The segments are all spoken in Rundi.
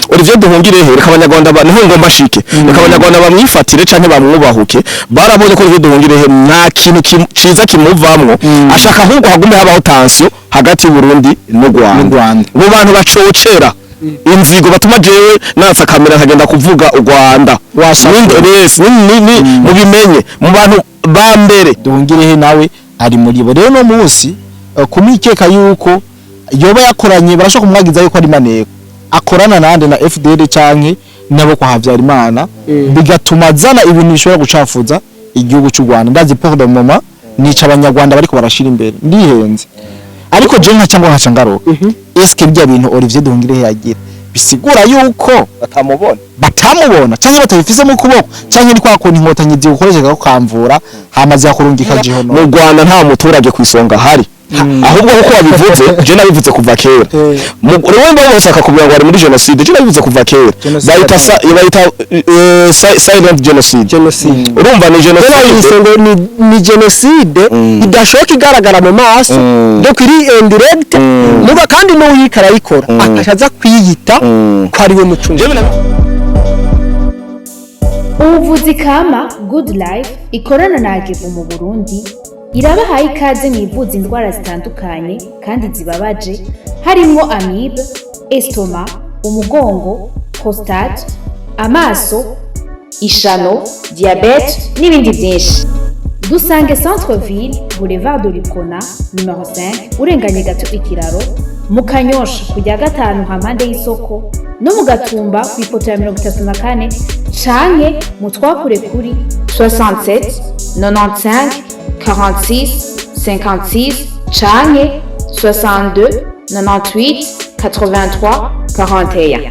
Olivier Nduhungirehe, reka Abanyarwanda niho ngomba shike, reka Abanyarwanda bamwifatire canke bamwubahuke. Barabonye ko Olivier Nduhungirehe nta kintu ciza kimuvamwo, ashaka ahubwo hagume habaho tension hagati y'u Burundi n'u Rwanda. N'u Rwanda. Mu bantu bacocera inzigo batuma jewe natsa kamera nkagenda kuvuga u Rwanda. Yes, ni mubimenye mu bantu ba mbere. Nduhungirehe nawe ari muri bo. Rero no munsi kumikeka yuko yoba yakoranye, barashobora kumwagiza yuko ari maneko akorana nande na FDL canke nabo kwa Habyarimana, bigatuma azana ibintu bishobora gucafuza igihugu cy'u Rwanda. Ndazi pour le moment nica Abanyarwanda bariko barashira imbere, ndihenze, ariko je nka cyangwa nkaca ngaruka: eske bya bintu Olivier Nduhungirehe yagira bisigura yuko batamubona, batamubona canke batabifise mu kuboko, canke ni kwa kuntu Inkotanyi zigukoresha kamvura hama zigakurungika jihono? Mu Rwanda nta muturage ku isonga hari, ahubwo nkuko wabivuze, je nabivuze kuva kera. Rero mba bose akakubwira ngo ari muri genocide, je nabivuze kuva kera. Genocide. Bayita bayita silent genocide. Genocide. Urumva ni Rero genocide. Yise ngo ni genocide idashoboka igaragara mu maso, donc iri indirect, muga kandi n'uwuyika arayikora akaca aza kwiyita ko ari we mucunzi. Jewe Ubuvuzi kama Good Life ikorana na Agevu mu Burundi irabahaye ikaze mu ivuza indwara zitandukanye kandi zibabaje, harimwo amibe, estomac, umugongo, prostate, amaso, ishano, diabète n'ibindi byinshi. Dusange Centre Ville, Boulevard de l'Uprona numéro 5, urenganye gato ikiraro, mu Kanyosha kujya gatanu hampande y'isoko, no mu Gatumba ku ipoto ya 34, canke mu twakure kuri 67 95 46 56 canke 62 98 83 41.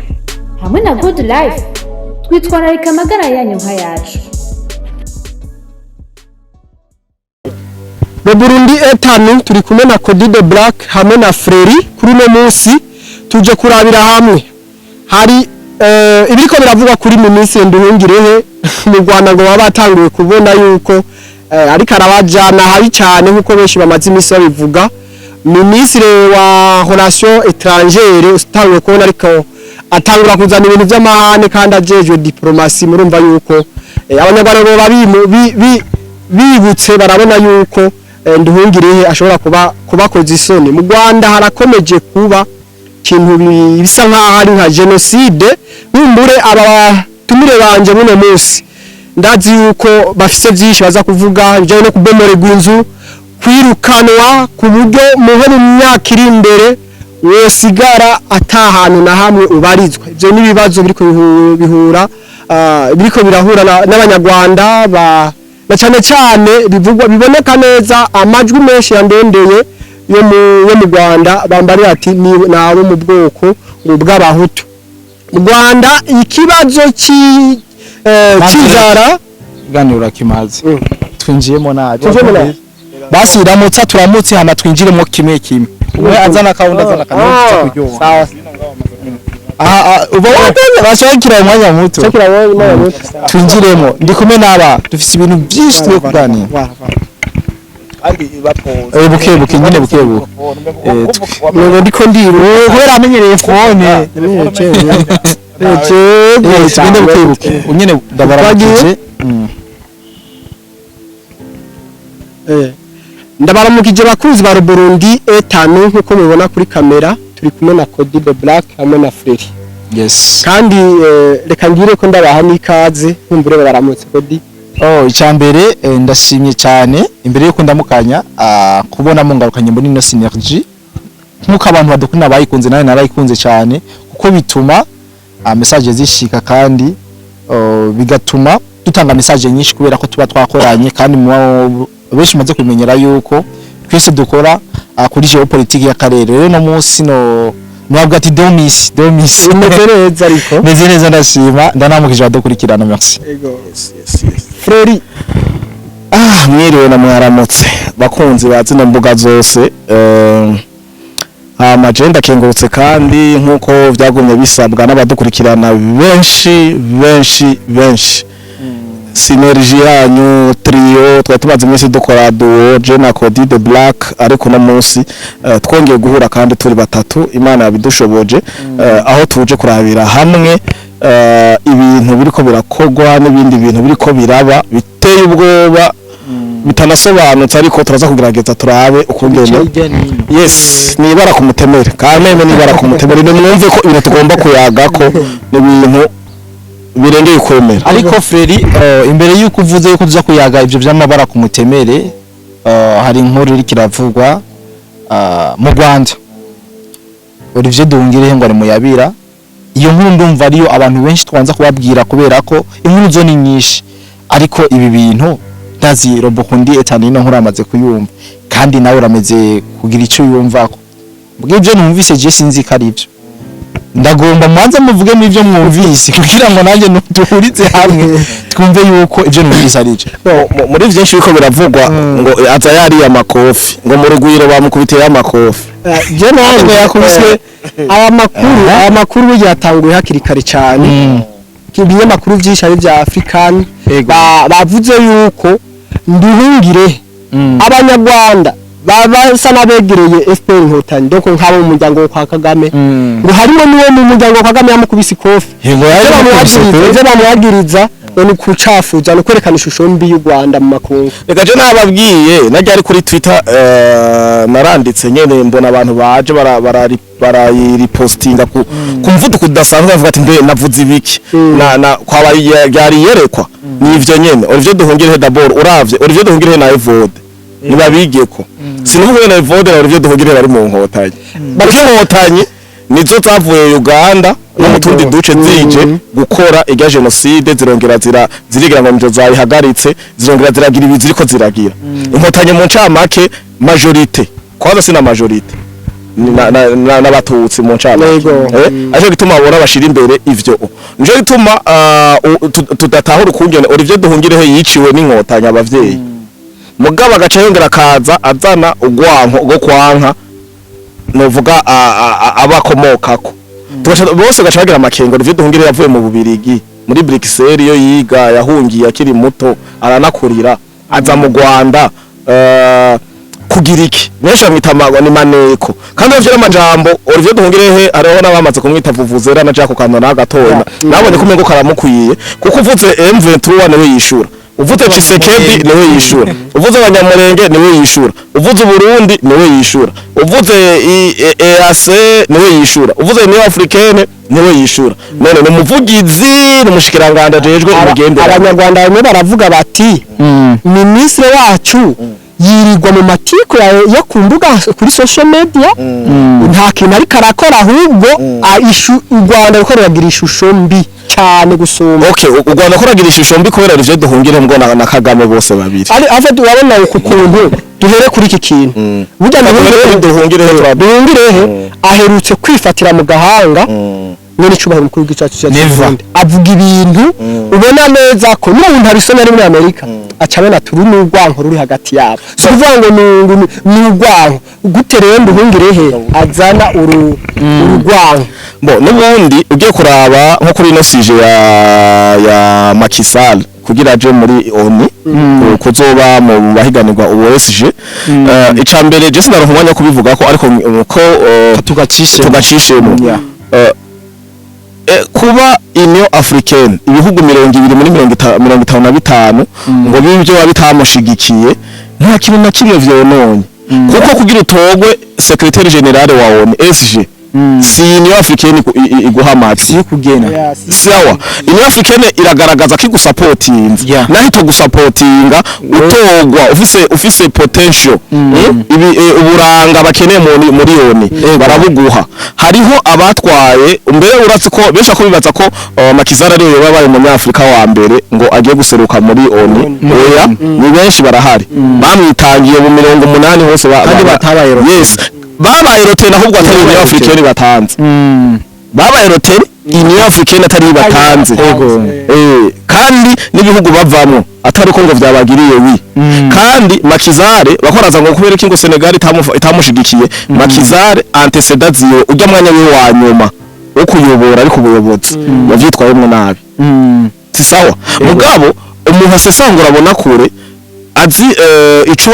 Hamwe na Good Life twitwararika amagara yanyu nk'ayacu. Mu Burundi etanu turi kumwe na Cody the Black hamwe na Freri. Kuri uno munsi tuje kurabira hamwe hari ibiriko biravugwa kuri Minisitiri Nduhungirehe mu Rwanda, ngo baba batanguye kubona yuko ariko arabajana habi cyane, nkuko benshi bamaze iminsi babivuga. Minisitiri wa Relations Étrangères utanguye kubona ariko atangura kuzana ibintu by'amahane kandi ajejwe diplomatie. Murumva yuko Abanyarwanda ngo bibutse barabona yuko Nduhungirehe ashobora kuba kubakoza isoni. Mu Rwanda harakomeje kuba ikintu bisa nkaho ari nka genocide. Bumbure aba batumire banje muno munsi, ndazi yuko bafise byinshi baza kuvuga ibijyanye no kubomorerwa inzu, kwirukanwa ku buryo muhe mu myaka iri imbere wosigara ata hantu na hamwe ubarizwa. Ibyo ni ibibazo biriko bihura biriko birahura n'Abanyarwanda na cyane cyane bivugwa biboneka neza. Amajwi menshi yandondeye yo mu Rwanda bambarira ati ni nabo mu bwoko ngo bw'Abahutu. Mu Rwanda ikibazo c'inzara. Ikiganiro kimaze twinjiyemo nabi. Twinjiyemo nabi. Basi ramutsa, turamutse, hama twinjiremo kimwe kimwe, umwe azana akawundi azana akawundi kuryoha. Sawa. Aha uba bashakira umwanya muto. Chakira wowe nawe. Twinjiremo, ndi kumwe n'aba, dufise ibintu byinshi tugiye kuganira. Buke buke nyine, buke buke. Ngo ndiko ndiru Kubera amenyereye phone. Tugende buke buke nyine, ndabaramukije. Ndabaramukije bakunzi ba Burundi etanu. Nkuko mubibona kuri kamera turi kumwe na Cody the Black hamwe na Freri. Yes. Kandi reka ngire ko ndabaha n'ikaze, nkumbure baramutse Cody. Oh, icambere ndashimye cyane imbere yuko ndamukanya kubona mungarukanye muri ino synergie, nkuko abantu badukunda bayikunze, nawe narayikunze cyane, kuko bituma message zishika kandi bigatuma dutanga message nyinshi kubera ko tuba twakoranye. Kandi benshi maze kumenyera yuko twese dukora kuri géopolitique y'akarere. Rero no munsi no nabwo ati domis domis. Umeze neza ariko? Meze neza, ndashima, ndanamukije abadukurikirana, merci. Freri. Ah, mwiriwe na mwaramutse bakunzi ba zino mbuga zose. Hama je ndakengurutse kandi nkuko vyagumye bisabwa n'abadukurikirana benshi benshi benshi. Synergie yanyu trio, twari tumaze iminsi dukora duo, je na Cody the Black, ariko uno munsi twongeye guhura kandi turi batatu. Imana yabidushoboje, aho tuje kurabira hamwe ibintu biriko birakogwa n'ibindi bintu biriko biraba biteye ubwoba, bitanasobanutse, ariko turaza kugerageza turabe ukungene. Yes, nibara ku mutemere kameme, nibara ku mutemere. Ni mwumve ko ibintu tugomba kuyagako ni ibintu birengeye ukwemera. Ariko Freri, imbere y'uko uvuze yuko tuza kuyaga ivyo vy'amabara ku mutemere, hari inkuru iriko iravugwa mu Rwanda. Olivier Nduhungirehe ngo ari muyabira. Iyo nkuru ndumva ariyo abantu benshi twanza kubabwira, kubera ko inkuru zo ni nyinshi, ariko ibi bintu ndazi Robokundi etani ino nkuru amaze kuyumva, kandi nawe urameze kugira ico yumvako. Mbw'ibyo numvise je sinzi ko ari ibyo. Ndagomba mwanze muvuge n'ibyo mwumvise, kugira ngo nanjye duhurize hamwe twumve yuko ibyo numvise ari byo. No, muri vyinshi biriko biravugwa, ngo aza yariye amakofi, ngo mu Rugwiro bamukubitiye amakofi. Je nanjye Yakubiswe. Aya makuru burya yatanguye hakiri kare cyane. Ibinyamakuru byinshi ari bya African bavuze yuko Nduhungire, abanyarwanda basa n'abegereye FPR Inkotanyi, donc nk'abo mu muryango wo kwa Kagame, ngo harimo n'uwo mu muryango wa Kagame yamukubise ikofi. Ngo Ivyo yaramukubise. ivyo bamuhagiriza ngo ni ukucafuza, ni ukwerekana ishusho mbi y'u Rwanda mu makungu. Reka je nababwiye, najya ari kuri Twitter, naranditse nyene mbona abantu baje barayiripostinga ku mvuduko udasanzwe, bavuga ati: "Mbe navuze ibiki?" Na kwaba yari yerekwa nivyo nyene Olivier Nduhungirehe. D'abord uravye Olivier Nduhungirehe na Evode nibabigeko, sinuvuga na Evode na Olivier Nduhungirehe bari mu Nkotanyi, kuko Inkotanyi nizo zavuye Uganda no mu tundi duce zije gukora irya jenoside, zirongera zirigira ngo nizo zayihagaritse, zirongera ziragira ibi ziriko ziragira. Inkotanyi mu ncamake, majorité kwanza sina majorité n'abatutsi mu ncamake. Aco gituma babona bashira imbere ivyo, nico gituma tudatahura ukungene Olivier Nduhungirehe yiciwe n'Inkotanyi abavyeyi, mugabo agaca yongera akaza azana urwanko rwo kwanka novuga abakomokako. Bose gaca bagira amakengo. Olivier Nduhungirehe yavuye mu Bubirigi, muri Bruxelles iyo yiga, yahungiye akiri muto, aranakurira, aza mu Rwanda kugira iki? Benshi bamwita ni maneko, kandi bavyo n'amajambo. Olivier Nduhungirehe hariho n'abamaze kumwita vuvuzera na Jack Kanona gatoya. Nabonye ko umengo karamukwiye, kuko uvuze M23 niwe yishura, uvuze Tshisekedi niwe yishura, uvuze Abanyamurenge niwe yishura, uvuze Burundi niwe yishura, uvuze EAC niwe yishura, uvuze Union Africaine niwe yishura. None ni umuvugizi, ni umushikiranganje ajejwe imigenderanire. Abanyarwanda bamwe baravuga bati: "Minisitiri wacu yirirwa mu matiku yo ku mbuga, kuri social media, nta kintu ariko arakora, ahubwo u Rwanda ruko ruragira ishusho mbi cyane gusumba." Okay, u Rwanda koragira ishusho mbi kubera Olivier Nduhungirehe ngo na Kagame bose babiri. Ari ave urabona uku kuntu duhere kuri iki kintu burya. Duhere kuri Nduhungirehe. Nduhungirehe aherutse kwifatira mu gahanga mwene cyubahiro umukuru w'igihugu cyacu cyacu Neva. Burundi, avuga ibintu ubona neza ko n'umuntu abisoma ari muri Amerika aca abona turi n'urwanko ruri hagati yabo. Si ukuvuga ngo ni urwanko gute rero Nduhungirehe azana urugwanko? Bo n'ubundi ugiye kuraba nko kuri ino sujet ya Macky Sall kugira aje muri ONU, kuzoba mu bahiganirwa ubu SG, ica mbere je sinaronka umwanya wo kubivuga ko, ariko ko tugacishe. Tugacishemo. Kuba Union Africaine, ibihugu 20 muri 55 ngo bibe ibyo bitamushigikiye, nta kintu na kimwe vyononye, kuko kugira utogwe secrétaire général wa ONU SG, si Union Africaine iguha amatwi. Si kugena. Sawa, Union Africaine iragaragaza ko igusapotinze. Naho itogusapotinga, utogwa ufise potential, ibi uburanga bakeneye muri ONU barabuguha. Hariho abatwaye mbere, uratse ko benshi ko bibaza ko Macky Sall ariwe yabaye umunyafrika wa mbere ngo agiye guseruka muri ONU. Oya, ni benshi barahari bamwitangiye mu 80 hose Kandi batabaye retenu. Yes, babaye retenu, ahubwo atari Union Africaine batanze. Babaye retenu Union Africaine atari batanze. Kandi n'ibihugu bavamwo atari ko ngo vyabagiriye wi. Kandi Macky Sall bakoraza ngo kubera iki ngo Senegal itamushigikiye. Macky Sall antécédents ziwe, ujya mwanya we wa nyuma wo kuyobora, ariko ubuyobozi yavyitwayemwo nabi, si sawa. Mugabo Umuntu asesangura abona kure, azi ico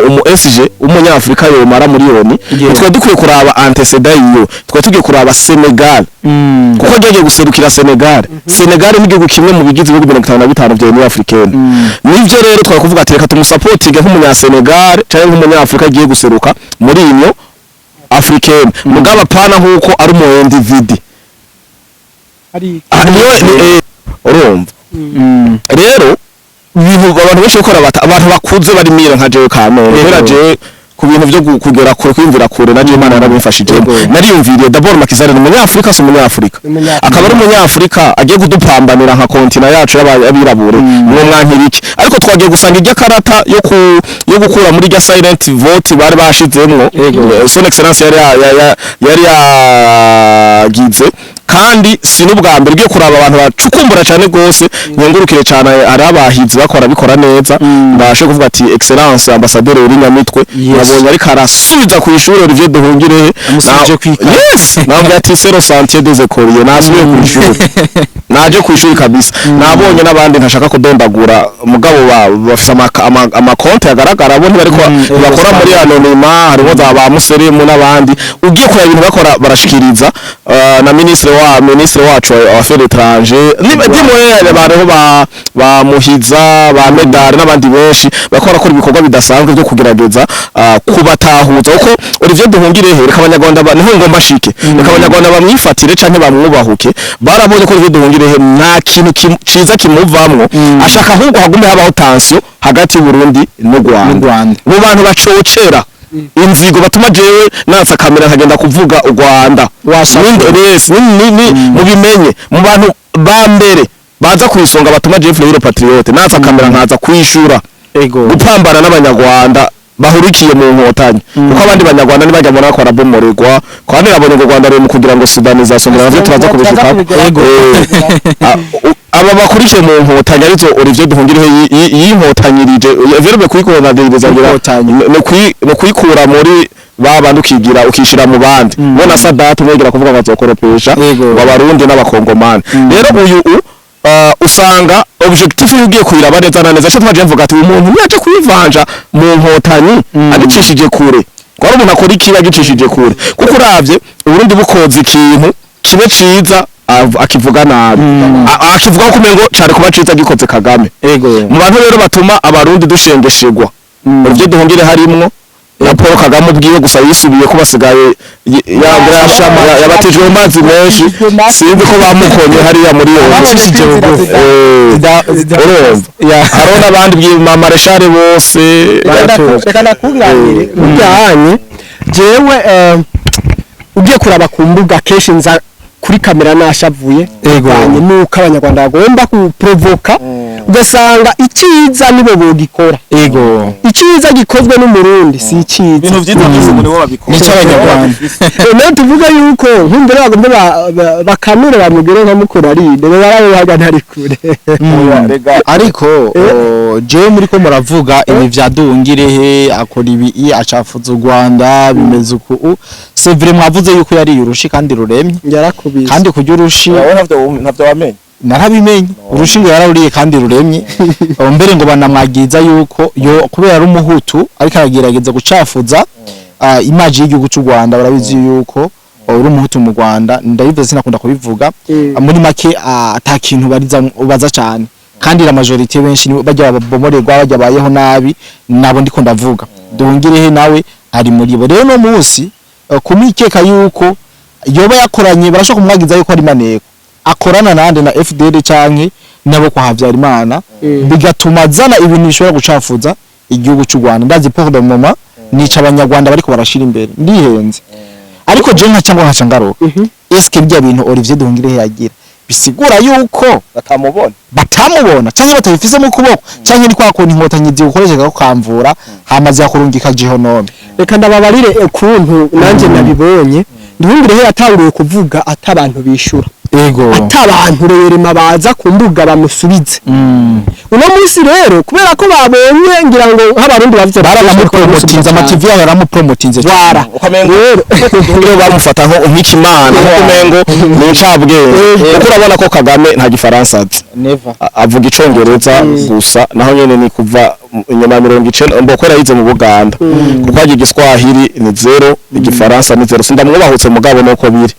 umu SG w'umunyafrika yomara muri ONU. Twari dukwiye kuraba antécédent yiwe, twari tugiye kuraba Senegal, kuko agiye guserukira Senegal. Senegal ni igihugu kimwe mu bigize ibihugu 55 vya Union Africaine. Nivyo rero twari kuvuga ati reka tumusapotinge nk'umunya Senegal canke nk'umunyafrika agiye guseruka muri Union Africaine, mugabo apana nk'uko ari umu individu. Ari Ah, niyo urumva rero ibintu abantu benshi bakora bata abantu bakuze bari mira nka jewe Kamere, kubera jewe ku bintu byo kugera kure, kwiyumvira kure, na jewe Imana yarabimfashijemo. Nariyumviriye d'abord Macky Sall ni umunyafrika, si umunyafrika? Umunyafrika. Akaba ari umunyafrika agiye kudupambanira nka continent yacu y'abirabure, mwo mwankiriki. Ariko twagiye gusanga irya karata yo gukura muri irya silent vote bari bashizemwo, son excellence yari yagize. Kandi si n'ubwa mbere ugiye kuraba abantu bacukumbura cyane rwose. Nyungurukire cyane, ari abahizi bakora bikora neza, mbashe kuvuga ati excellence ambassadeur uri Nyamitwe, nabonye ariko arasubiza ku ishuri Olivier Nduhungirehe. Amusubije kw'ikaye. Yes, nabwo ati c'est le sentier des écoliers, nasubiye ku ishuri, naje ku ishuri kabisa. Nabonye n'abandi ntashaka kudondagura, mugabo bafise amakonti agaragara, bo ntibariko bakora muri anonymat. Harimo za ba Museremu n'abandi, ugiye kureba ibintu bakora barashikiriza, na ministre wacu wa affaires étrangères dimwe bariho, ba Muhiza, ba Medare n'abandi benshi bakora bakora ibikorwa bidasanzwe byo kugerageza kubatahuza, kuko Olivier Nduhungirehe, reka abanyarwanda niho ngomba shike, reka abanyarwanda bamwifatire canke bamwubahuke. Barabonye ko Olivier Nduhungirehe nta kintu ciza kimuvamwo, ashaka ahubwo hagume habaho tension hagati y'u Burundi n'u Rwanda. N'u Rwanda. Mu bantu bacocera inzigo batuma jewe natsa kamera nkagenda kuvuga u Rwanda. Yes, ni mubimenye, mu bantu ba mbere baza ku isonga batuma Jeff Hero Patriote natsa kamera nkaza kwishura gupambana n'abanyarwanda bahurikiye mu nkotanyi, kuko abandi banyarwanda ntibajya mbona ko barabomorerwa. Kandi nabonye ngo u Rwanda ruri mu kugira ngo soudanisation, navyo turaza kubishikako. Aba bakurikiye mu nkotanyi arizo Olivier Nduhungirehe yinkotanyirije verbe kuyikonadiriza ngira no kuyikura muri ba bandi, ukigira ukishira mu bandi bona Sadat umwegera kuvuga ngo azokoropesha ngo abarundi n'abakongomani. Rero uyu usanga objectif iyo ugiye kuyiraba neza na neza, cyo twaje mvuga ati uyu muntu yaje kwivanja mu nkotanyi agicishije kure, ko ari umuntu akora ikiba agicishije kure, kuko uravye Uburundi bukoze ikintu kibe ciza, akivuga nabi, akivuga ko umengo cari kuba ciza gikoze Kagame. Mu bantu rero batuma abarundi dushengeshegwa, Olivier Nduhungire harimwo na Paul Kagame ubwiwe, gusa yisubiye ko basigaye yabatijwe mu mazi menshi, sinzi ko bamukonye hariya muri iyo Bacishije bugufi. Urumva hariho n'abandi mareshare bose. Reka ndakunganire burya jewe, ugiye kuraba ku mbuga kenshi nza kuri kamera nashavuye bivanye nuko abanyarwanda bagomba kuprovoka, ugasanga icyiza nibo bogikora, icyiza gikozwe n'umurundi si icyiza. Ibintu vyiza byose ngo nibo babikora. Nico abanyarwanda. Nayo tuvuga yuko nkumbere bagomba bakanure bamugere nka mukuru arinde barabihaga ntari kure. Ariko jewe muri ko muravuga ibi vya Nduhungirehe akora ibi acafuza u Rwanda bimeze uku, c'est vrai, mwavuze yuko yariye urushi kandi ruremye. Yarakubise. Kandi kurya urushi Wowe ntavyo wamenye? Narabimenye, urushi ngo yararuriye kandi ruremye. Mbere ngo banamwagiza yuko yo kubera ari umuhutu ariko aragerageza gucafuza image y'igihugu cy'u Rwanda. Barabizi yuko uri umuhutu mu Rwanda, ndabivuze sinakunda kubivuga. Muri make ata kintu bariza ubaza cyane, kandi la majorité benshi ni bajya babomorerwa, bajya bayeho nabi, nabo ndiko ndavuga. Nduhungirehe nawe ari muri bo. Rero no munsi kumikeka yuko yoba yakoranye, barashobora kumwagiza yuko ari maneko akorana nande na FDL canke nabo kwa Habyarimana, bigatuma azana ibintu bishobora gucafuza igihugu cy'u Rwanda. Ndazi pour le moment nica abanyarwanda bariko barashira imbere, ndihenze. Ariko je nka cyangwa nkaca ngaruka, est-ce que bya bintu Olivier Nduhungirehe yagira bisigura yuko Batamubona? Batamubona canke batabifise mu kuboko, canke ni kwa kuntu inkotanyi zigukoresha kamvura hama zigakurungika gihonome? Reka ndababarire ukuntu nanjye nabibonye. Nduhungirehe yatanguye kuvuga atabantu bishura, atabantu rerema baza ku mbuga bamusubize. Uno munsi rero, kubera ko babonye, ngira ngo nk'Abarundi bavuze, Baranamupromotinze, ama TV yabo yaramupromotinze cyane. Wara rero. Iyo bamufata nko nk'ikimana, nko umengo ni incabwenge, kuko urabona ko Kagame nta Gifaransa azi. Never. Avuga Icongereza gusa, naho nyene ni kuva inyuma ya 90, mboko yarayize mu Buganda, kuko hagiye Igiswahili ni zéro, Igifaransa ni zéro. Sindamwubahutse, mugabo nuko biri.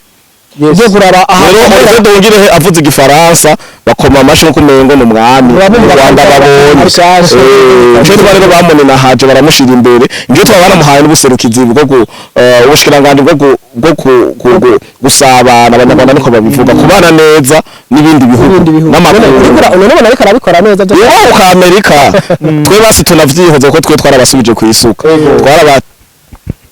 Ugiye kuraba aha, Rero Olivier Nduhungirehe avuze Igifaransa bakoma amashi nkuko umengo ni umwami mu Rwanda babonye. Nico niba rero bamuninahaje, baramushira imbere, ibyo twaba baramuhaye n'ubuserukizi bwo ubushikiranganji bwo gusabana, Abanyarwanda niko babivuga, kubana neza n'ibindi bihugu n'ibindi bihugu n'amakungu. None ariko arabikora neza byo. Iwabo ka Amerika, twe basi tunavyihoze ko twe twarabasubije ku isuka,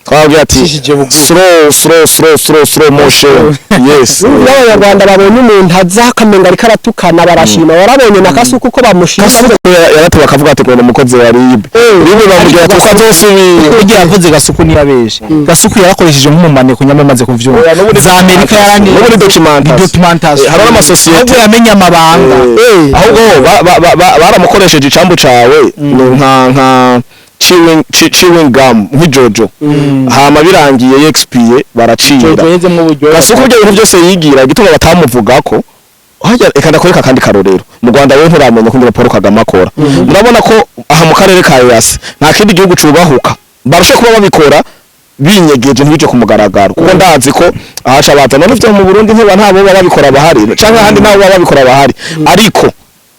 twarababwiye ati Cishije bugufi. Slow, slow, slow, slow, slow motion, yes. Iyo Abanyarwanda babonye umuntu aza akamenga ariko aratukana, barashima. Warabonye na Kasuku ko bamushima. Kasuku yaratuba akavuga ati ngo ni umukozi wa RIB. RIB bamubwira ati uko azosubira. Burya yavuze Gasuku ntiyabeshe. Gasuku yarakoresheje nk'umumaneko, nyamara amaze kuvyumva za Amerika yarani N'ubundi documentation. Documentation. Hari n'amasosiyete. Ahubwo yamenye amabanga. Ahubwo baramukoresheje icambu cawe ni nka chewing gum, nk'ijojo, hama birangiye yexpiye baracira. Yahezemwo uburyohe. Gasuku ibyo bintu byose yigira, igituma batamuvugako hajya. Reka ndakwereka akandi karorero mu Rwanda. Wewe nturamenya ko Paul Kagame akora. Murabona ko aha mu karere ka EAC nta kindi gihugu cubahuka, barushe kuba babikora binyegeje, ntibije ku mugaragaro, kuko ndazi ko ahaca baza none ivyo mu Burundi ntiba ntabo baba babikora bahari, canke ahandi nabo baba babikora bahari, ariko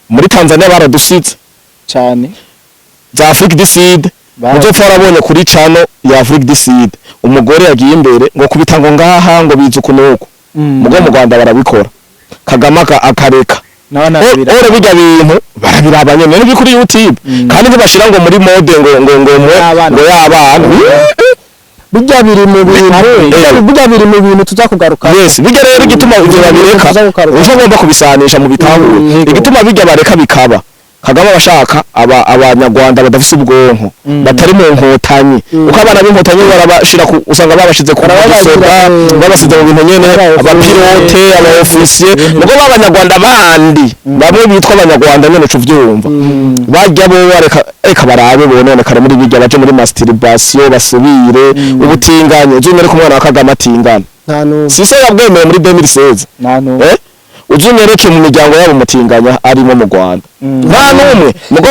muri Tanzania baradusize cyane. Za Afrique du Sud, muzopfa warabonye kuri channel ya Afrique du Sud umugore yagiye imbere ngo kubita ngo ngaha ngo bize uku nuku, mugo mu Rwanda barabikora, Kagame akareka. N'abana. Ore bijya bintu barabiraba nyene n'ibiri kuri YouTube, kandi ntibashira ngo muri mode ngo Y'abana. ngo y'abana. Bijya biri mu bintu, bijya biri mu bintu tuza kugaruka. Yes, bijya rero igituma ivyo babireka, Tuza kugaruka. uco ugomba kubisanisha mu bitahure, igituma bijya bareka bikaba, Kagame abashaka aba Abanyarwanda badafise ubwonko, batari mu Nkotanyi, uko abana b'Inkotanyi barabashira ku, usanga babashize ku gisoda, babasize mu bintu nyene, abapilote, aba officier, mugo b'Abanyarwanda bandi bamwe bitwa Abanyarwanda nyene, uco uvyumva bajya bo bareka, reka barabe bononekare muri bijya, baje muri masturbation, basubire ubutinganye. Uzunyere ku mwana wa Kagame atingana. Nta n'umwe. Sise yabwemeye muri 2016. Nta n'umwe. Uzunyereke mu miryango yabo mutinganya arimo mu Rwanda, nta n'umwe. Mugo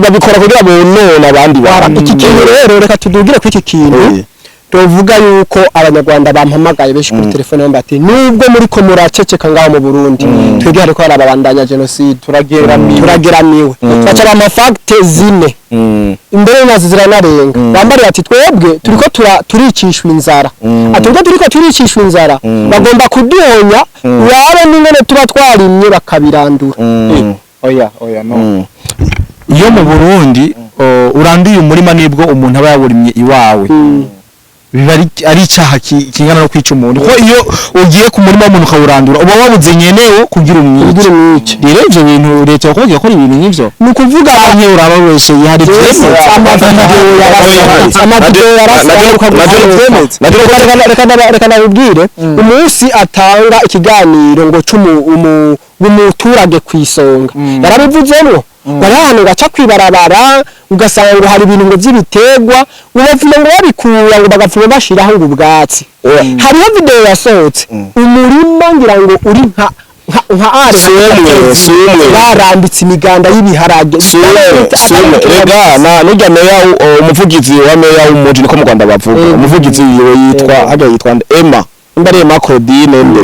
babikora kugira bonone abandi bantu. Iki kintu rero, reka tudugire kuri iki kintu. Tuvuga yuko Abanyarwanda bampamagaye benshi kuri telefone, bambwira ati nubwo muri ko muraceceka ngaho mu Burundi, twebwe hariko harabandanya jenoside, Turageramiwe. Turageramiwe. Baca bampa facts zine, imbere nazo ziranarenga. Bambariye ati twebwe turiko turicishwa inzara, ati ubwo turiko turicishwa inzara, bagomba kuduhonya, urabe n'ingene tuba twarimye bakabirandura. Oya, oya, no, iyo mu Burundi uranduye umurima, nibwo umuntu aba yawurimye iwawe, biba ari icyaha kingana no kwica umuntu, kuko iyo ugiye ku murima w'umuntu ukawurandura, uba wabuze nyenewo kugira umwice. Kugira umwice. Rero ivyo bintu leta yakubwiye gukora ibintu nk'ivyo, Ni ukuvuga canke uraba wese hari amavideo yarasa, amavideo yarasa. Reka ndabibwire, umunsi atanga ikiganiro ngo umuturage ku isonga, yarabivuzemwo ngo hariho ahantu gaca kwibarabara, ugasanga ngo hari ibintu ngo vy'ibiterwa, ngo bapfuma ngo babikura, ngo bagapfuma bashiraho ngo ubwatsi. Hariho video yasohotse, umurima ngira ngo uri nka are. Sumwe, sumwe. Barambitse imiganda y'ibiharage. Sumwe, sumwe. Rega na nujya meya, umuvugizi wa meya w'umuji, niko mu Rwanda bavuga, umuvugizi wiwe yitwa hajya yitwa nde? Emma, nimba ari Emma Claudine nde,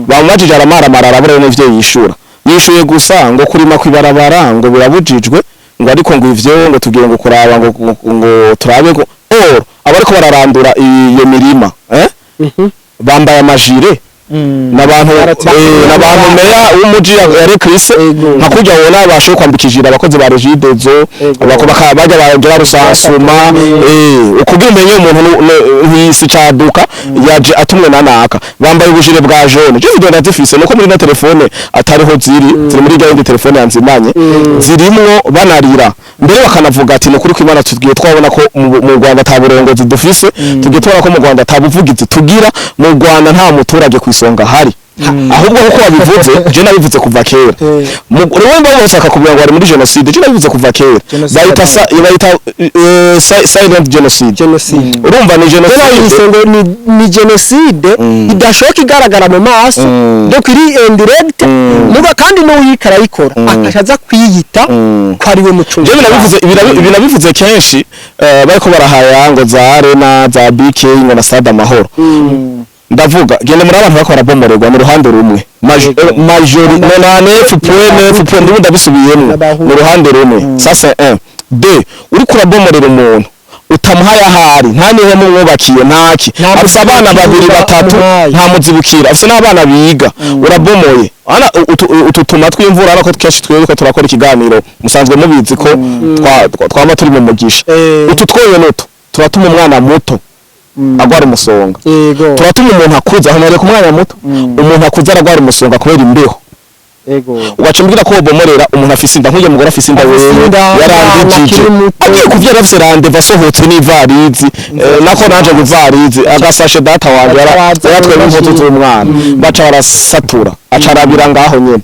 bamubajije aramaramara, arabura n'ivyo yishura. Yishuye gusa ngo kurima kwibarabara ngo birabujijwe, ngo ariko ngo ivyo ngo tugiye ngo kuraba ngo turabe ngo or abariko bararandura iyo mirima bambaye amajire n'abantu meya w'umuji ya Chris, nka kurya wona bashoboye kwambika ijire abakozi ba Regideso, bajya barongera rusansuma, ukugira umenye umuntu nk'isi caduka yaje atumwe na naka, bambaye ubujire bwa jaune. Je video ndazifise, nuko muri na telefone atariho ziri, ziri muri rya yindi telefone yanzimanye, zirimwo banarira mbere, bakanavuga ati nukuri kw'Imana tugiye twabona ko mu Rwanda ata burongozi dufise, tugiye tubona ko mu Rwanda ata buvugizi tugira, mu Rwanda nta muturage ku isonga hari. Ahubwo nkuko wabivuze, je nabivuze kuva kera. Rero bose akakubwira ngo bari muri genocide, je nabivuze kuva kera. Genocide. Bayita bayita silent genocide. Genocide. Urumva ni Rero genocide. yise ngo ni genocide idashoboka igaragara mu maso, donc iri indirect, muga kandi n'uwuyika arayikora akaca aza kwiyita ko ari we mucunzi. Je nabivuze, ibi nabivuze kenshi, bariko barahaya ngo za Arena, za BK, ngo na Stade Amahoro. Ndavuga genda muri abantu bariko barabomorerwa mu ruhande rumwe, majori 99.9 point, ndimo ndabisubiyemwo, mu ruhande rumwe. Ça c'est un, deux, uriko urabomorera umuntu utamuhaye ahari, nta n'ihema umwubakiye, ntaki, Nta afise abana babiri, muzibukira batatu, umuhaye. Nta muzibukira afise, n'abana biga, urabomoye. Ana utu tuma tw'imvura, ariko kenshi twebwe ko turakora ikiganiro, musanzwe mubizi ko twama turi mu mugisha. Utu twoyo nutu turatuma umwana muto agwara umusonga. Turatuma umuntu akuze, aho ku mwanya muto, umuntu akuze aragwara umusonga kubera imbeho. Ugaca umbwira ko wobomorera umuntu afise inda, nk'uyu mugore afise inda, Afise wewe inda, yarandijije, umwana akiri muto. Agiye kuvyara afise rendez-vous, asohotse n'ivarizi, nako naje ngo ivarizi, agasashe, data wanje Baca baza yaratwemye impuzu bashira. z'umwana, baca barasatura, aca arabira ngaho nyene.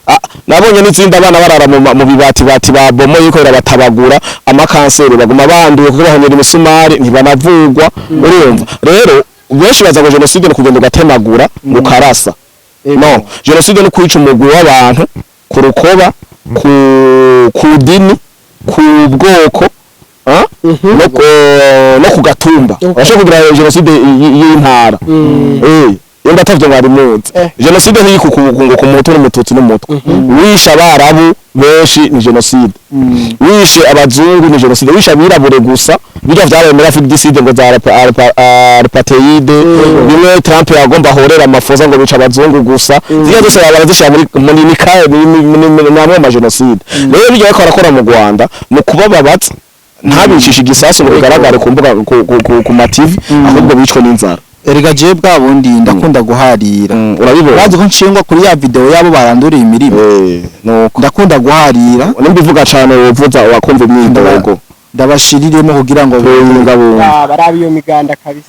Ah, nabonye n'izindi abana barara mu bibati bati babomoye yuko birabatabagura, amakanseri baguma banduye kuko bahonyera imisumari, ntibanavugwa. Urumva rero benshi baza ngo jenoside ni kugenda ugatemagura, ukarasa. No, jenoside ni kwica umugwi w'abantu ku rukoba, ku dini, ku bwoko, ah? No ku gatumba. Urashobora kugira jenoside y'intara, iyo ndatavyo mwari muzi. Jenoside ntiyikuku ngo ku muhutu n'umututsi n'umutwe. Wishe abarabu benshi ni jenoside, wishe abazungu ni jenoside, wishe abirabure gusa, birya vyabaye muri Afrique du Sud ngo za apartheid, bimwe Trump yagomba ahorera amafoza ngo bica abazungu gusa, zirya zose baba barazishira muri nikaye ni amwe mu jenoside. Rero birya bariko barakora mu Rwanda mu kubababaza, ntabicisha igisasu ngo bigaragare ku mbuga, ku ma TV, ahubwo bicwe n'inzara. Erega jewe bwa bundi ndakunda guharira. Urabibona. Urazi ko nshingwa kuri ya video yabo baranduriye imirima. Nuko ndakunda guharira. Nimba ivuga cane wovuza wakumva imyidogo. Ndabashiriremo kugira ngo Bungabunga. Barabe iyo miganda kabisa.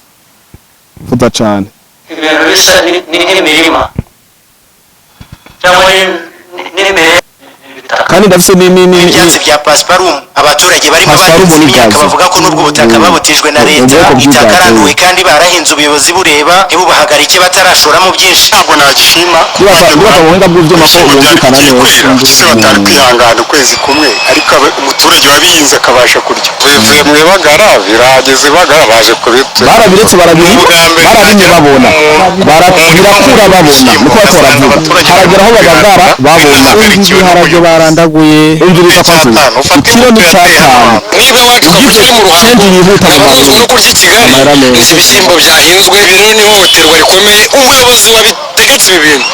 Vuza cane. Ibintu bisa ni nk'imirima cyangwa n'imirima ibitaka. Kandi ndafise ni Ibyatsi bya pasiparumu abaturage barimo Pasiparumu bahinze ni imyaka gazi. bavuga ko n'ubwo butaka babutijwe na leta Ubwoko bw'igazi. itakaranduwe kandi barahinze, ubuyobozi bureba ntibubahagarike batarashoramo byinshi. Ntabwo nagishima. Ndibaza mu buhinga bw'ivyuma ko Ibishyimbo byari yumvikana bigiye neza. kwera, se batari kwihangana ukwezi kumwe, ariko umuturage wabihinze akabasha kurya, bivuye mu ibagara birageze ibagara baje kubitura. Barabiretse, barabirima, barabimye babona. Birakura babona, niko bariko baravuga, haragera aho babagara babona. Ibiharage barandaguye. Umviriza kwanza, ikiro ni cyatanu. Niba iwacu Ugize kavukire mu ruhango change yihuta mu abatunzwe maguru. no kurya i Kigali. Amahera meza. Izi bishyimbo byahinzwe rero ni ihohoterwa rikomeye. Umuyobozi wabitegetse ibi bintu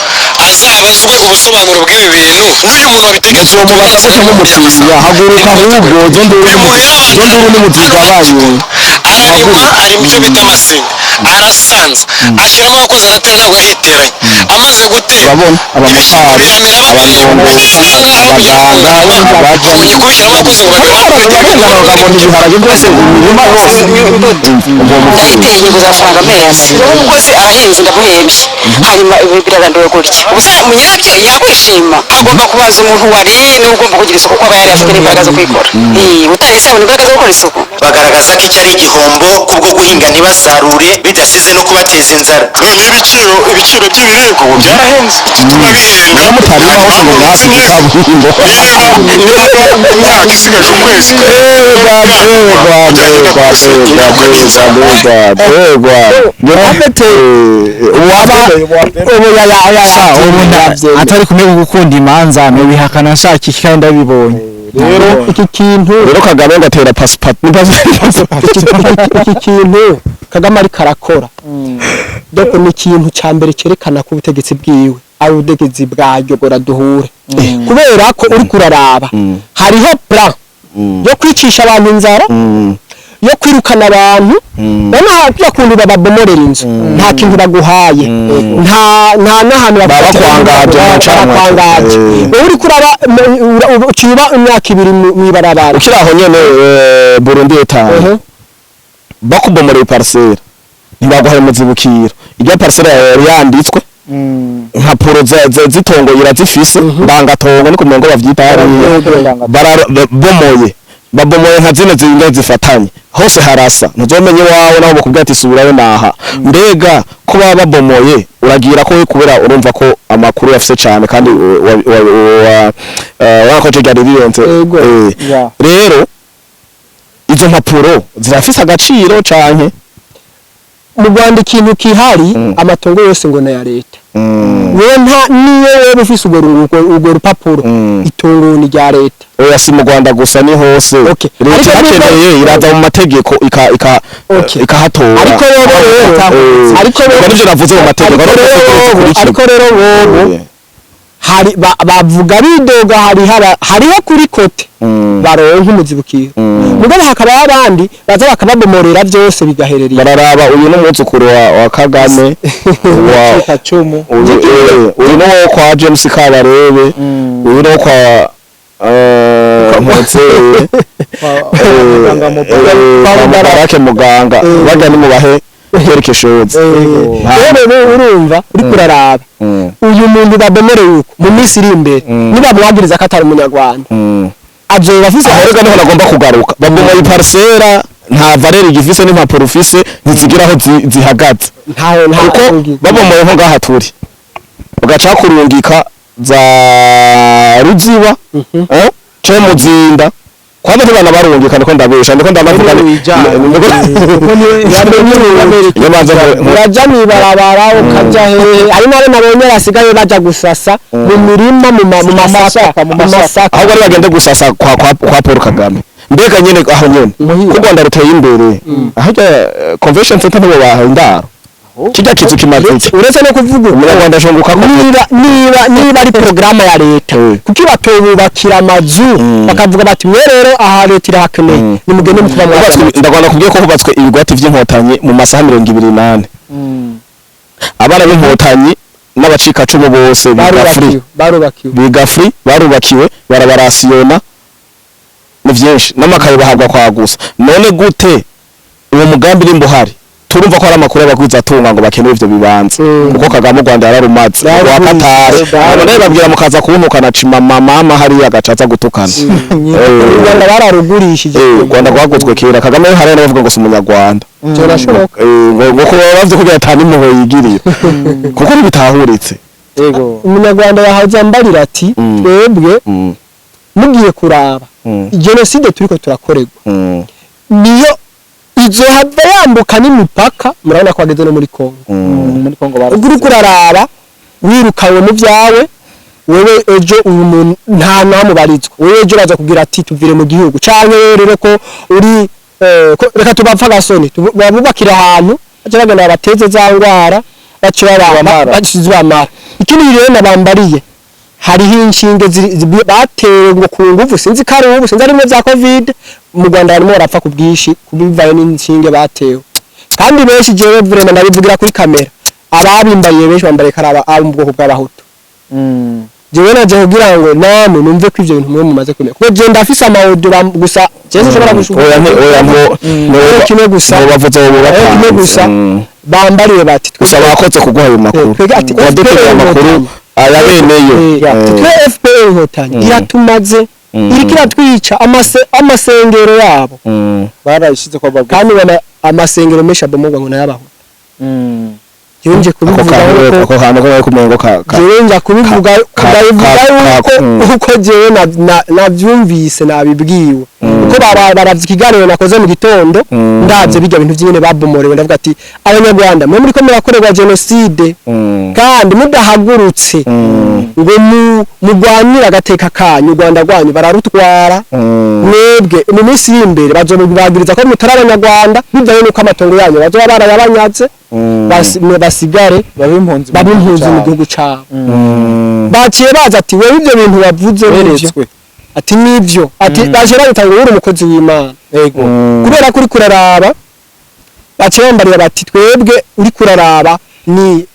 azabazwe ubusobanuro bw'ibi bintu, n'uyu muntu wabitegetse. Muzomubaza gute mumutinya? Haguruka ahubwo, zo nduru Uyu muntu zo nduru nimuzigabanye. Ararima, arima icyo bita amasinga, arasanza, ashyiramo abakozi, aratera, ntabwo yahiteranye, amaze gutera Urabona ibishyimbo abamotari, biramera babireba. abandongozi, abaganga, abaji Babonye kubishyiramo abakozi ngo bararengana bakabona ibiharage byose, imirima yose ubwo. Ndayiteye nguza amafaranga menshi, umukozi arahinze, ndamuhembye, hanyuma ibi biraranduwe gutya. Ubusa nyirabyo yakwishima? Agomba kubanza umuntu wariye niwe ugomba kugira isuku, kuko aba yari afite n'imbaraga zo kuyikora. Utariye se abona imbaraga zo gukora isuku? Bagaragaza ko icyo ari igihombo kubwo guhinga ntibasarure, bidasize no kubateza inzara. None ibiciro by'ibiribwa ubu byarahenze, igituma bihenga. Mutarima hose ngo mwasize kaburimbo. Niba imyaka isigaje ukwezi, Ega, ega, ega, ega, ega, ega, ega. Uwaba Ubu ya Ubu atari kumwe gukunda imanza nubihakana nshaka iki kandi ndabibonye. Rero iki kintu Rero Kagame ngo atera pasipati ni iki kintu Kagame ariko arakora, doko ni ikintu cya mbere cyerekana ko ubutegetsi bwiwe ari ubutegetsi bwa yogora duhure, kubera ko uri kuraraba hariho plan yo kwicisha abantu inzara, yo kwirukana abantu. Noneho hariya kuntu bababomorera inzu, nta kintu baguhaye, nta n'ahantu Baba bakwangaje, mu ncanwa. Bakwangaje. Wowe uri kuraba uciba imyaka 2 mw'ibarabara. Ukiri aho nyene, Burundi etanu bakubomoreye parcelle, ntibaguhaye muzibukiro, irya parcelle yawe yari yanditswe. Impapuro z'itongo irazifise, ndangatongo niko umengo bavyita hariya. Barabomoye, babomoye nka zino zinga zifatanye, hose harasa, ntuzomenye iwawe naho bakubwira ati subirayo naha. Mbega ko baba babomoye, uragira ko kubera urumva ko amakuru yafise cane kandi wakoje ryari rirenze. Ego. Rero izo mpapuro zirafise agaciro canke? Mu Rwanda ikintu kihari, amatongo yose ngo na ya leta. Wewe nta niyo wewe ufise urwo rupapuro, itongo ni rya leta. Oya, si mu Rwanda gusa, ni hose. Okay. Leta Ariko irakeneye, iraza mu mategeko ika ikahatora. Ariko rero ariko rero Ubwo nivyo navuze mu mategeko. Ariko rero bobo hari bavuga bidoga, hari hariho kuri côté baronka umuzibukiro, mugabo hakaba abandi baza bakababomorera byose bigaherera. Bararaba uyu n'umwuzukuru wa Kagame wa Kacumu. Uyu n'uwo kwa James Kabarebe, uyu n'uwo kwa Mpotse, Muganga kwa Mubarake muganga bajya ni mubahe quelque chose. Rero urumva uriko uraraba uyu muntu babomereye uko, mu minsi iri imbere nibamwagiriza ko atari umunyarwanda, azoba afise Aho rero niho nagomba kugaruka. Babomoye iparcelle, nta valeur igifise, n'impapuro ufise ntizigira aho zihagaze. Ntaho nta Kuko babomoye nko ngaha turi, bagaca kurungika za Ruziba, ce Muzinda, kwanza ntibanabarungika, ndiko ndabesha, ndiko ndanavuga. Uraja mw'ibarabara ukaja hehe, hari n'abo nabonye basigaye baja gusasa mu mirima, mu masaka, mu masaka. Ahubwo ari bagende gusasa kwa Paul Kagame. Mbega nyene aho nyene ko u Rwanda ruteye imbere, ahajya convention center nibo bahaye indaro, kijya kizu kimaze iki? Uretse no kuvuga uko, Umunyarwanda ashunguka ko niba ari porogaramu ya leta, kuki batobubakira amazu, bakavuga bati mwe rero aha leta irahakeneye, nimugende mukuba Hubatswe, ndagomba kubwiye ko hubatswe ibigwati vy'inkotanyi mu masaha 24. Abana b'inkotanyi n'abacikacumu bose biga free. Barubakiwe, barubakiwe. Biga free, barubakiwe, barabarasiyona, ni vyinshi, n'amakaye bahabwa kwa gusa. None gute uwo mugambi nimba uhari, turumva ko hari amakuru y'abagwiza atunga ngo bakeneye ivyo bibanza, kuko Kagame u Rwanda yararumaze wa Katari. None babwira mukaza kuntukana, cima mama hariya agaca aza gutukana. U Rwanda bararugurishije. U Rwanda rwaguzwe kera. Kagame hari n'abavuga ngo si umunyarwanda. Byarashoboka. Ngo ko baba bavye kugira atanu impuhwe yigirira, kuko ntibitahuritse. Yego. Umunyarwanda yahaze ambarira ati twebwe mugiye kuraba jenoside turiko turakorerwa, niyo izohava yambuka n'imipaka. Murabona ko bageze no muri Kongo. Muri Kongo bara Ubwo uriko uraraba wirukanwe mu byawe, wewe ejo uyu muntu nta namubarizwa, wewe ejo uraza kugira ati tuvire mu gihugu, canke wewe rero ko uri reka tubapfa agasoni, babubakira ahantu baca bagenda babateze za ngwara, baca Zibamara. Zibamara. Ikindi rero nabambariye, hariho inshinge batewe ngo ku nguvu, sinzi ko ari ubu, sinzi ari bimwe vya Covid. Mu Rwanda barimo barapfa ku bwinshi kubivaye n'inshinge batewe, kandi benshi, jewe vraiment ndabivugira kuri kamera, ababimbariye benshi bambariye ko ari abo mu bwoko bw'abahutu. Jewe naje kugira ngo namwe numve ko ivyo bintu mwe mumaze kumenya, kuko jewe ndafise ama audio gusa jewe sinshobora gushuka. Oya, oya, Kimwe gusa. ngo bavuze bo Kimwe gusa, bambariye bati gusa bakoze kuguha ayo makuru. Twebwe ati Wadutegeye FPR amakuru Inkotanyi. aya beneyo. Twe FPR Inkotanyi iratumaze, iriko iratwica amasengero yabo. Barayishize kwa bagwe. Kandi ubona amasengero menshi abomogwa ngo nayabahutu. Jewe nje Ako kubivuga kantu yuko ako kantu ko bari kumengo ka jewe nja kubivuga, ndabivuga yuko uko jewe navyumvise, nabibwiwe, kuko baravye ikiganiro nakoze mu gitondo, ndavye bijya bintu vy'ingene babomorewe, ndavuga ati abanyarwanda mwe muriko murakorerwa jenoside, kandi mudahagurutse ngo mugwanire agateka kanyu, u Rwanda rwanyu bararutwara. Mwebwe mu minsi iri imbere bazobagiriza ko mutari abanyarwanda, bivanye n'uko amatongo yanyu bazoba barayabanyaze, basigare babe impunzi babe impunzi mu gihugu cabo. Baciye baza ati wewe ibyo bintu wavuze nivyo. Beretswe. Ati nivyo, ati baciye babita ngo uri umukozi w'Imana, kubera ko uri kuraraba. Baciye bambarira bati twebwe uri kuraraba ni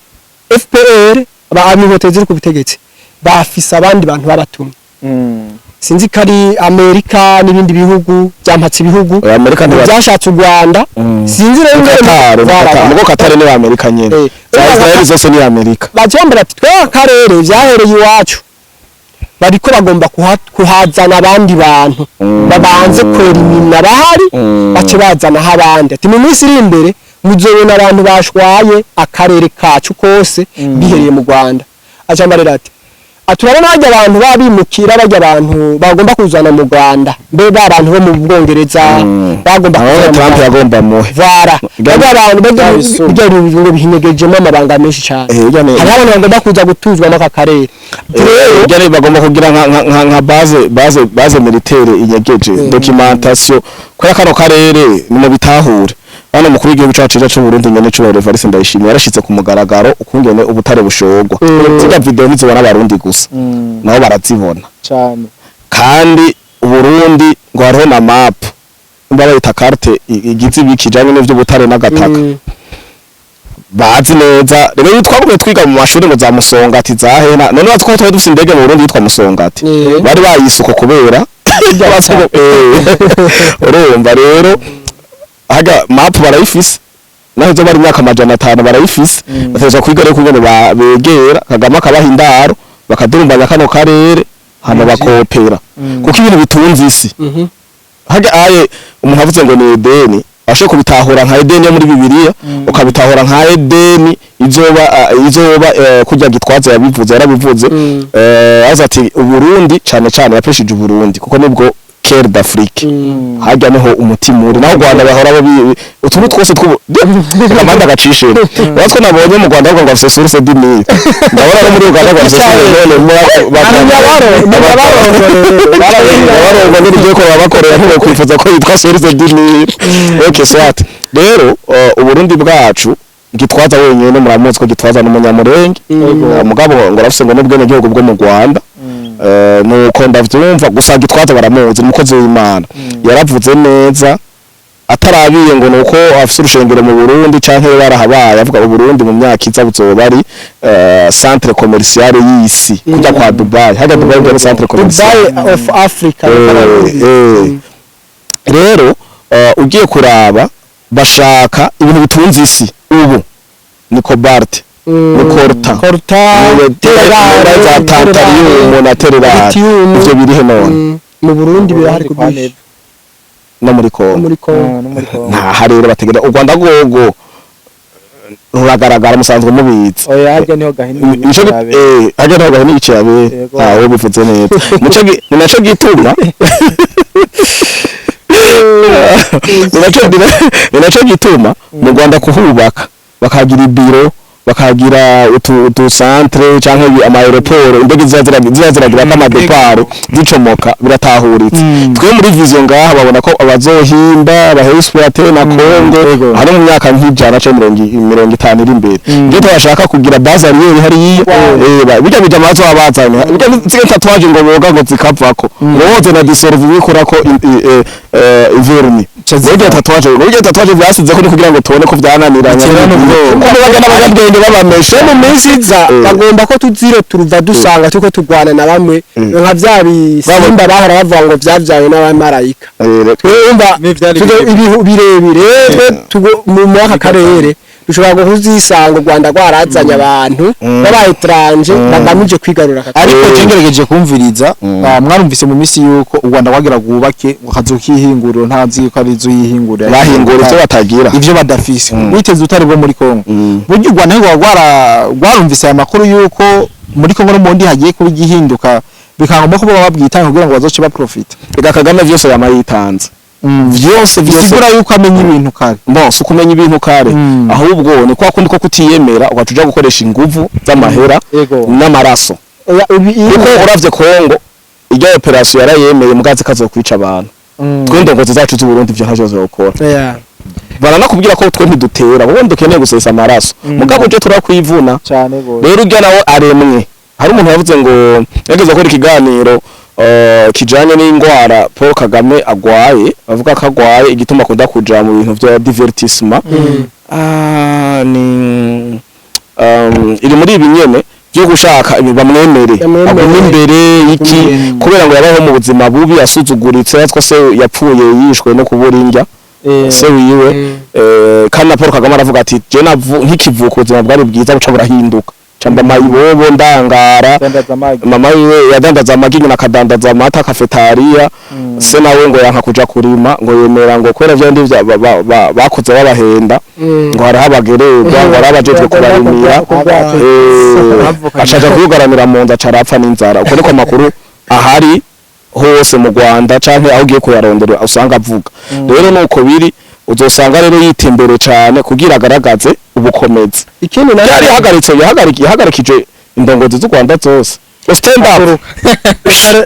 FPR, aba inkotanyi ziri ku butegetsi, bafise abandi bantu babatumye. Sinzi ko ari Amerika n'ibindi bihugu byampatse ibihugu Oya, Amerika byashatse u Rwanda. Sinzi rero ingene Qatar. Voilà. Mugo Qatar ni Amerika nyene. Za Israel zose ni Amerika. Baciye ati twe akarere vyahereye iwacu, bariko bagomba kuhazana abandi bantu, babanze kwerimina bahari, bace bazanaho abandi. Ati mu minsi iri imbere muzobona abantu bashwaye akarere kacu kose bihereye mu Rwanda. Aca amarira ati urabona harya abantu babimukira, barya abantu bagomba kuzana mu Rwanda, mbe ba bantu bo mu Bwongereza bagomba Aho kuzana mu Trump Rwanda. yagomba muhe. Vara barya abantu barya Bisumba. bijya ngo bihinyegejemo amabanga menshi cyane. Irya Hariho abantu bagomba kuza gutuzwa muri aka karere. Irya bagomba kugira nka base militaire inyegeje, documentation kubera kano karere ni mu bitahure. Hano mukuru w'igihugu cacu cyiza c'u Burundi nyene c'ubahiro Evariste Ndayishimiye yarashitse ku mugaragaro ukungene ubutare bushogwa. Zirya video ntizibona abarundi gusa, nabo barazibona. Cyane. Kandi Uburundi ngo hariho na map, nimba bayita carte igize ibikijanye n'ivy'ubutare n'agataka, bazi neza. Rero iyo twagumye twiga mu mashuri ngo za Musongati zahena, none batwo twari dufise indege mu Burundi yitwa Musongati, bari bayisuko kubera urumva rero haga map barayifise, naho izo bari imyaka 500 barayifise. Bategerezwa kwiga rero kungene begera Kagame akabaha indaro, bakadurumbanya kano karere hama bakopera, kuko ibintu bitunze isi haga aye umuntu avuze ngo ni Edeni, ashobora kubitahura nka Edeni yo muri Bibiliya, ukabitahura nka Edeni izoba kurya Gitwaza yabivuze, yarabivuze, aza ati Uburundi cane cane yapeshije Uburundi kuko nibwo cœur d'Afrique, hajya niho umutima uri, naho u Rwanda bahora babi utuntu twose tw'ubu amanda agacishije. Uratwo nabonye mu Rwanda bavuga ngo afise source du Nil, ndabona no muri Uganda ngo afise source, none barongo n'ibyo ko babakorera ntibokwifuza ko yitwa source du Nil. Okay, soit rero Uburundi bwacu, Gitwaza wenyene muramuzi ko Gitwaza n'umunyamurenge. Mugabo ngo arafise ngo n'ubwene gihugu bwo mu Rwanda. Nuko ndavyumva gusa. Gitwaza baramuzi, umukozi w'Imana, yaravuze neza atarabiye ngo nuko afise urushengero mu Burundi canke barahabaye, avuga Uburundi mu myaka iza buzoba ari centre commercial y'isi kujya kwa Dubai. Hajya Dubai ngo centre commercial. Dubai of Africa. Rero ugiye kuraba bashaka ibintu bitunze isi ubu ni cobalt, ni coltan, coltan, ni za tantalum na terre rare. Lithium. Ivyo birihe none? Mu Burundi birahari ku bwinshi. No muri No Kongo. muri Kongo. No muri Kongo. Ntaha rero bategera u Rwanda rwogo ruragaragara, musanzwe mubizi. Oya, harya niho gahini. Nico harya niho gahini iciyabe. Yego. Ah, wowe bivuze neza. Ni naco gituma mu Rwanda kuhubaka bakagira ibiro, bakagira utu centre canke ama aéroport, indege ziza ziragira kama départ zicomoka, biratahuritse. Twe muri vision ngaha babona ko abazohimba abaexploiter na Congo hari mu myaka nk'ijana canke 50 iri imbere, ngiye tubashaka kugira base arrière hariya. Bijya bija amazo abazanye bijya zige tatouage ngo boga ngo zikavako, ngo woze na dissolve bikorako vernis. Burya tatouage byasize ko ni kugira ngo tubone ko byananiranye, Bitera n'ubwoba. kuko baga n'abanyabwenge babameshe. Mu minsi iza bagomba ko tuzire turuva dusanga turiko turwana na bamwe nka vya bisimba bahora bavuga ngo vyavyawe n'abamarayika. Twumva N'ivyari ibihu birebire twe mu aka karere dushobora kuzisanga u Rwanda rwarazanye abantu b'aba étranger bagamije kwigarura aka karere. Ariko je ngerageje kumviriza, mwarumvise mu minsi yuko u Rwanda rwagira rwubake ngo akazu k'ihinguriro, ntazi ko ari inzu y'ihinguriro. Bahingura ivyo batagira. Ivyo badafise, witeze utari bwo muri Kongo. Burya u Rwanda ntirwo rwarumvise aya makuru yuko muri Kongo no mu ndi hagiye kuba igihinduka, bikangomba ko baba babwitanga kugira ngo bazoce baprofita. Ega Kagame vyose yama yitanze, vyose vyose. Bisigura yuko amenya ibintu kare. Bon, si ukumenya ibintu kare, ahubwo ni kwa kundi ko kutiyemera ugaca uja gukoresha inguvu z'amahera Yego. n'amaraso. Oya, Kuko uravye Kongo irya operation yarayemeye mugazi kazokwica abantu. Twe indongozi zacu z'u Burundi ivyo ntavyo zokora. Baranakubwira ko twe ntidutera kuko dukeneye gusesa amaraso, mugabo uje turakwivuna. Cyane gose. Rero urya nawe aremwe. Hari umuntu yavuze ngo yageze gukora ikiganiro kijanye n'ingwara Paul Kagame agwaye, avuga ko agwaye igituma akunda kuja mu bintu vya divertissement. Ni iri muri ibi nyene. byo gushaka ibi bamwemere, Bamwemere. agume imbere iki, kubera ngo yabayeho mu buzima bubi, yasuzuguritse, atwo se yapfuye yishwe no kubura indya se wiwe. Kandi na Paul Kagame aravuga ati je navu nkikivuka ubuzima bwari bwiza, buca burahinduka, ca mba mayibobo, ndangara. Dandaza amagi. Mama wiwe yadandaza amagi, nyina akadandaza amata kafetariya. Se nawe ngo yanka kuja kurima, ngo yemera ngo kubera vya bindi bakuze babahenda, ngo hariho abagererwa, ngo hariho abajejwe kubarimira. Acaja kuyugaranira mu nzu, aca arapfa n'inzara. Uko niko amakuru ahari hose mu Rwanda canke aho ugiye kuyarondera usanga avuga. Rero nuko biri, uzosanga rero yita imbere cane kugira agaragaze ubukomezi. Ikindi naco, yari yahagaritse, yahagarikije indongozi z'u Rwanda zose. Stand up.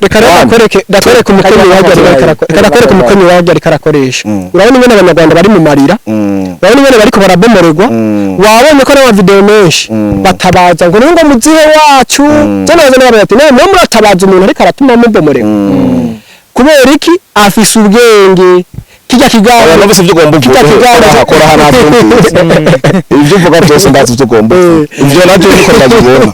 Reka rero One. ndakwereke umukono wajya reka ndakwereke umukono wajya ariko arakoresha. Urabona ingene Abanyarwanda bari mu marira, urabona ingene bariko barabomorerwa, wabonye ko n'ama video menshi batabaza ngo ngo muzihe wacu. Cyane nabaza ati nawe mwe muratabaza umuntu ariko aratuma mubomorerwa kubera iki? Afise ubwenge kijya Oya, kiganiro numvise ibyo ugomba kijya uvuge. kiganiro. Kora hano, nabyumvise ibyo uvuga byose, ndazi ibyo ugomba uvuge. Ibyo nabyo niko ndabibona.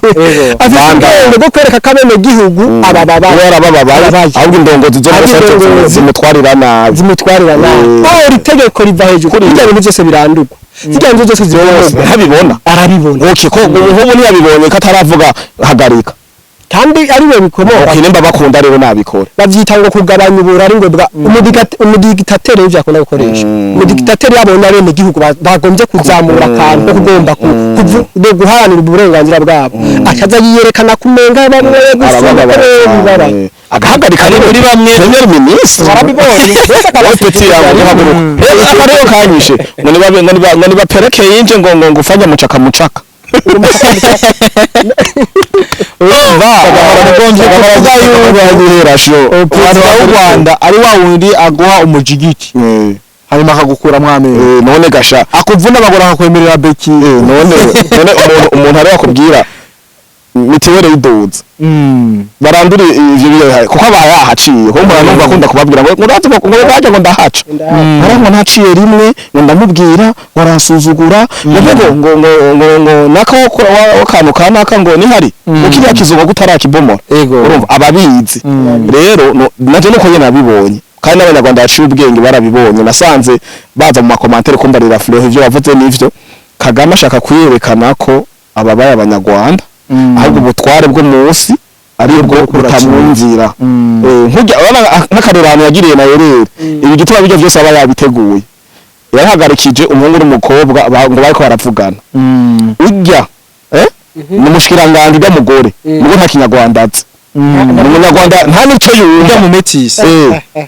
Afise Banda. ubwenge bwo kwereka ko abenegihugu aba babaye. Kubera bababaye, Ababaye. ahubwo indongozi zo muri Ahubwo sante zimutwarira nabi. Zimutwarira nabi. Oh, itegeko riva hejuru, bijya bintu byose birandurwa, zijya bintu byose zibomorwa. Ntabibona? Arabibona. Okay, ko ubu ntiyabibonye, ko ataravuga hagarika? Kandi ari we bikomoka. Okay, nimba bakunda rero nabikora. Bavyita ngo kugabanya uburari, ngo bwa umudigitateri ivyo akunda gukoresha. Umudigitateri yabonye abene gihugu bagombye kuzamura akantu ko kugomba guharanira uburenganzira bwabo, akaza yiyerekana kumenga bamwe gusa Arababara bibara. cyane. Agahagarika ni muri bamwe premier ministre Barabibonye. wowe petit yangu ntihaguruka. Akarero kanyishe ngo nibapereke yinje ngo ufanye mucaka mucaka. Urumva Ugombye kuvuga yuko perezida w'u Rwanda ari wa wundi aguha umujigiti hanyuma akagukuramwo amenyo. None gasha akuvuna abagore, akakwemerera beki. None umuntu ari wakubwira mitiwere yiduza, barandura ivyo bihaye kuko aba yahaciye, kuko mpora numva akunda kubabwira ngo urazi ngo baje ngo ndahaca ngo naciye rimwe, ngo ndamubwira ngo aransuzugura, ngo ngo naka wo kantu kanaka ngo nihari ngo kiriya kizuba gutarakibomora. Urumva ababizi rero navyo nuko nyene nabibonye, kandi n'Abanyarwanda baciye ubwenge barabibonye. Nasanze baza mu ma commentaires kumbarira Fleur ivyo bavuze n'ivyo Kagame ashaka kwiyerekana ko ababaye Abanyarwanda, ahubwo ubutware bwo munsi ari bwo butamwumvira. Nk'urya urabona nk'akarero ahantu yagiriye na Yerere, ibi gituma bijya byose aba yabiteguye. Yarahagarikije umuhungu n'umukobwa ngo bariko baravugana. Ujya ni umushikiranganje, ujya mugore mugo nta Kinyarwanda azi, ni Umunyarwanda, nta nico yumva. Ujya mu métis.